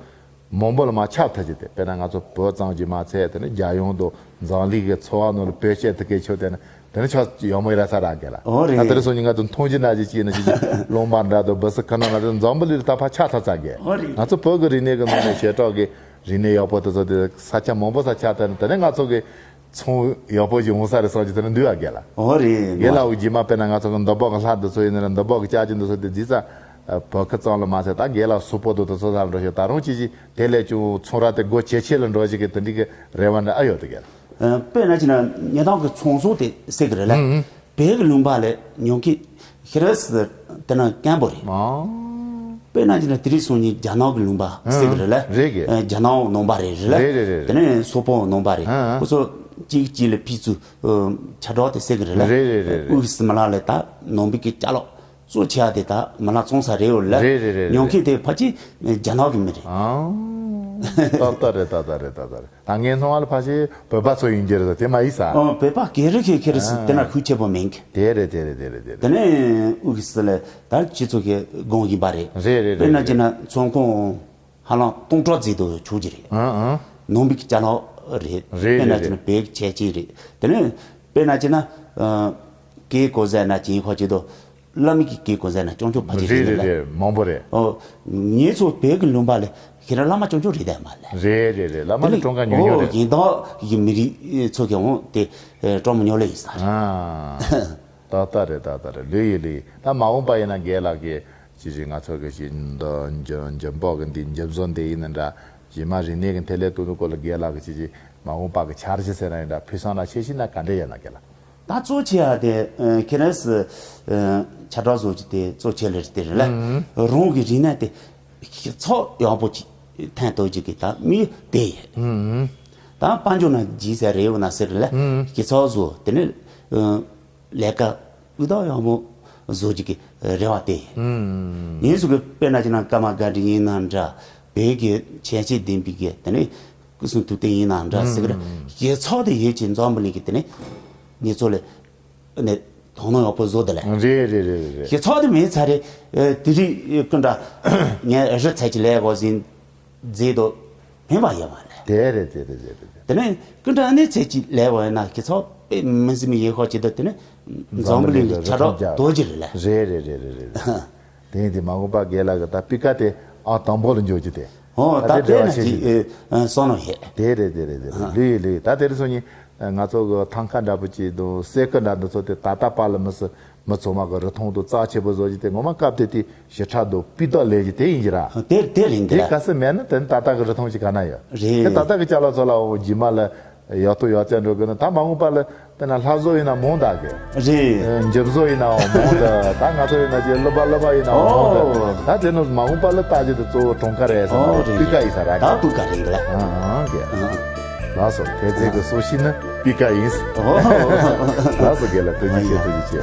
མང་པོ་ལ་མར་ཁྱབ་ཐུབ་ཀྱི་དེ་དཔེར་ན་ང་ཚོ་བོད་ཙམ་གྱིས་མ་ཚད་དེ་ནི་རྒྱལ་ཡོངས་དང་འཛམ་གླིང་གི་འཚོ་བ་ནང་ལ་བེད་སྤྱད་ཐུབ་མཁན་ཆོས་དེ་ནི་དེ་ནི་ཆོག་ཡོད་མོ་ཡིན་ར་ས་ར་གི་ལ། ཨོ་རེད། ད་དེ་རིང་སང་ཉིན་ང་ཚོ་མཐོང་རྒྱུ་ན་གྱི་ཅིག་ཡིན་ན་ཅིག་ཅིག་རླུང་འབར་འདྲ་དང་སྦི་སི་ཁ་ན་ལ་དེ་འཛམ་བུ་གླིང་ལ་ད་ཕར་ཁྱབ་ཚར་ཚར་གི། ཨོ་རེད། ང་ཚོ་བོད་ཀྱི་རིག་གནས་ཀྱི་ནང་ནས་ཞེ་དྲག་གི་རིག་གནས་ཡག་པོ་དེ་ཚོ་དེ་ས་ཆ་མང་པོ་ས་ཁྱབ་ཐུབ་ན་དེ་ནས་ང་ཚོ་གི་ཚོང་ཡག་པོ་ཞིག་འོང་ས་རེད་བསམ་གྱི་དེ་ནས་འདུག་ཨ་རྒན་ལགས། ཨོ་རེད། རྒན་ལགས་འོ་རྗེས་མ་དཔེར་ན་ང་ཚོ་གི་འདི་པོ་གི་ལྷ་འདི་ཚོ་ཡིན་ན་འདི་པོ་གི་ལྕགས་ཀྱི་འདི་ཚོ་དེ་རྗེས་ཙང་བོད་ཁུལ་ཙམ་ལ་མ་ཟད་ད་རྒན་ལགས་སོག་པོ་དང་དེ་ཚོ་ས་འགྲོ་ཞིག་ད་རུང་ཅིག་ཅིག་དེ་ལས་ཀྱང་ཚོང་ར་དེ་སྒོ་ཇེ་ཆེ་ལ་འགྲོ་ཞིག་གི་དེ་འདྲའི་གི་རེ་བ་འདྲ་ཨ་ཡོད་དེ་རྒན་ལགས། ཨ། དཔེར་ན་ཅིག་ན་ཉེ་དང་གི་ཚོང་ཟོག་དེ་ཟེར་གི་རེད་ལ། ཨང་། བོད་ཀྱི་ལུང་པ་ལས་ཉོ་མཁན་ཁྱེད་རང་ཚོ་དེ་ན་སྐམ་པོ་རེད། ཨང་། དཔེར་ན་ཅིག་ན་དེ་རིང་སང་ཉིན་རྒྱ་ནག་གི་ལུང་པ་ཟེར་གི་རེད་ལ། ཨང་། རེད་གི། ཨ། རྒྱ་ནག་ནང་པ་རེད་རེད་ལ། རེད་རེད་རེད་རེད། དེ་ནས་སོག་པོ་ནང་པ་རེད། ཨང་ཨང་། ཁོ་ཚོ་གཅིག་གཅིག་ལ་ཕི་ཚུ་ཆ་གྲོགས་དེ་ཟེར་གི་རེད་ལ། རེད་རེད་རེད་རེད། དབུས་སི་མ་ལ་ལས་ད་ནང་པའི་གི་ཅ་ལག་གཙོ་ཆེ་བ་དེ་ད་མ་ལ་བཙོང་ས་རེད་འོ་ལ། རེད་རེད་རེད་རེད། ཉོ་མཁན་དེ་ཕལ་ཆེར་རྒྱ་ནག་གི་མི་རེད། ཨང་། ཏག་ཏག་རེད་ཏག་ཏག་རེད་ཏག་ཏག་རེད། ད་ངས་མཐོང་བ་ལ་ཕལ་ཆེར་བོད་པ་ཚོ་ཡིན་གྱི་རེད་ད་དེ་མ་ཡིན་ས། ཨང་། བོད་པ་ག་རེ་ག་རེ་ཟེར་དེ་ན་ཤུགས་ཆེ་པོ་མེད་གི། དེ་རེད་དེ་རེད་དེ་རེད་དེ་རེད། དེ་ནས་དབུས་ཀྱི་སི་ལ་ད་སྤྱི་ཚོགས་ཀྱི་དགོངས་ཡིན་པ་རེད། རེད་རེད་དཔེར་ན་རེད་ཅིག་ན་རེད། ཚོང་ཁང་ཧ་ལམ་སྟོང་ཕྲག་ཙམ་དུ་ཆོག་གི་རེད། ཨང་ཨང་། ནང་པའི་ཅ་ལག་རེད། རེད་དཔེར་ན་རེད་ཅིག་ན་རེད། བོད་ཀྱི་ཆས་ཅིག་རེད། དེ་ནས་དཔེར་ན་ཅིག་ན་ཨ། སྐད་གོ་ཟེར་ན་ཅིག་ཁོ་ཅིག་དོ། བླ་མའི་གི་སྐད་གོ་ཟེར་ན་ཅོང་ཅོ་ཕ་ཅི་རེད་རེད་རེད་རེད། མང་པོ་རེད། ཨོ། ངེད་ཚོ་བོད་ཀྱི་ལུང་པ་ལ་ཁྱེད་རང་བླ་མ་ཅོང་ཅོ་རེད་དམ་ལ། རེད་རེད་རེད། བླ་མ་ལ་ཀྲོང་ཀ་ཉོ་ཉོ་རེད། ཨོ་ཡིན་ད་ཡིན་མི་རིགས་ཚོ་གི་འོང་དེ་ཀྲོང་མོ་ཉོ་ལེ་ཡིན་ས་རེད། ཨ། ཏག་ཏག་རེད་ཏག་ཏག་རེད། ལོས་ཡིན་ལོས་ཡིན། ད་མ་འོངས་པ་ཡིན་ན་རྒན་ལགས་ཀྱི་ཅི་ཞིག་ང་ཚོ་གི་ཞིག་འདི་འཇམ་འཇམ་པོ་གི་འདི་འཇམ་བཟོ་འདི་ཡིན་ན་འདྲ། རྗེས་མ་རིག་གནས་ཀྱི་འཕེལ་ལས་གཏོང་རྒྱུ་སྐོར་ལ་རྒན་ལགས་ཀྱི་ཅི་ཞིག་མ་འོངས་པ་གི་འཆར་གཞི་ཟེར་ན་ཡིན་འདྲ་ཕུལ་བསམ་ལ་ཆེ་ཤིན་ན་ག་འདྲ་ཡིན་ན་རྒན་ལགས། ད་གཙོ་ཆེ་བ་དེ་ཁྱེད་རང་ཚོ་ཆ་གྲགས་བཟོ་རྒྱུ་དེ་གཙོ་ཆེ་ལེ་རེད་དེ་རེད་ལ། རང་གི་རིག་གནས་དེ་སྤྱི་ཚོགས་ཡག་པོ་ཅིག་ཐོན་ཐུབ་རྒྱུ་གི་ད་དམིགས་དེ་ཡིན། ད་དཔལ་འབྱོར་ན་རྗེས་ཟེར་རེད་འོ་ན་ཟེར་ལ་སྤྱི་ཚོགས་བཟོ་དེ་ནས་ལས་ཀ་འུ་ཐག་ཡག་པོ་བཟོ་རྒྱུ་གི་རེ་བ་དེ་ཡིན། ངེད་ཚོ་གི་དཔེར་ན་ཅིག་ན་ཀརྨ་སྒར་འདི་ཡིན་ན་འདྲ་བོད་ཀྱི་ཁྱད་ཆོས་ལྡན་པའི་གི་དེ་ནས། སྐུ་གསུང་ཐུགས་རྟེན་ཡིན་ནའང་འདྲ་ཟེར་གི་རེད། ཨང་། གཞི་ཚོགས་དེ་ཡོད་ཀྱི་འཛམ་བུ་གླིང་གི་དེ་ནས་ངེད་ཚོ་ལ་ནས་དོ་སྣང་ཡག་པོ་བཟོ་དེ་ལ། རེད་རེད་རེད་རེད། གཞི་ཚོགས་དེ་མེད་ཚར་རེད། ཨ། དེ་རིང་ཀུན་དྲ་ངས་རི་ཚད་ཀྱི་ལས་གོ་ཟིན་མཛེས་དོ་ཕན་པ་ཡོད་མ་ལས། དེ་རེད་དེ་རེད་དེ་རེད་དེ། དེ་ནས་ཀུན་དྲ་ཨ་ནེ་ཚད་ཀྱི་ལས་གོ་ཡིན་ན་གཞི་ཚོགས་དཔེ་མི་སྲིད་མི་ཡག་ཤོས་ཀྱི་དོ་དེ་ནས་འཛམ་བུ་གླིང་གི་ཆ་རོགས་རྡོ་རྗེ་རེད་ལ། རེད་རེད་རེད་རེད་རེད། དེ་ཡིན་དུས་མ་འོངས་པ་རྒན་ལགས་ཀྱི་ད་སྤུས་ཀ་དེ་ཨང་དང་པོ་ལ་འཇོག་རྒྱུ་དེ། ཨོ་ད་ད་དེ་དེ་རེ་བ་ན་ཆེ་ཅིག་ཞིག་ཨེ་ཨ་བསམ་བློ་ཡོད། དེ་རེད་དེ་རེད་དེ་རེད། ཨ་ལུས་ཡིན་ལུས་ཡིན། ད་དེ་རིང་སང་ཉིན་ང་ཚོ་གི་ཐང་ཀ་འདྲ་པོ་ཅིག་དང་སེ་ཀི་འདྲ་འདི་ཚོ་དེ་ད་ལྟ་བར་ལ་མི་སི་མི་ཚང་མ་གི་རི་ཐང་དུ་རྩ་ཆེ་པོ་བཟོ་རྒྱུ་དེ་ངོ་མ་སྐབས་དེ་དུས་ཞེ་དྲག་འདུག་སྤུས་དག་ལས་རྒྱུ་དེ་ཡིན་གྱི་ར། དེ་དེ་རེད་འདི་དེ་ར། གལ་སྲིད་མེད་ན་དེ་ནི་ད་ལྟ་གི་རི་ཐང་ཅིག་ག་ན་ཡོད་རེད། དེ་ད་ལྟ་གི་ཅ་ལག་ཚོ་ལ་འོ་རྗེས་མ་ལ། ཡག་ཏུ་ཡག་ཅན་འགྲོ་དགོས་ན་ད་མ་འོངས་པ་ལ་དཔེར་ན་ལྷ་བཟོ་ཡིན་ན་མང་དག་གི། རེད། འཇིབ་བཟོ་ཡིན་ནའང་མང་དག་ད་ང་ཚོ་ཡིན་ན་ཅིག་གླུ་པ་གླུ་པ་ཡིན་ནའང་མང་དག་ཨོ། ད་དེ་ནི་མ་འོངས་པ་ལ་ལྟ་རྒྱུ་དེ་གཙོ་བོ་གྲངས་ཀ་རེད་ཟེར་ཨོ་ན་རེད། སྤུས་ཀ་ཡིན་ས་རེད། ད་སྤུས་ཀ་རེད་འདི་ལ། ཨང་ཨང་གི། ཨང་། ལགས་སོ་དེ་ཚེ་གི་སོ་ཤི་ནི་སྤུས་ཀ་ཡིན། ཨོ། ལགས་སོ་རྒན་ལགས་ཐུགས་རྗེ་ཆེ་ཐུགས་རྗེ་ཆེ།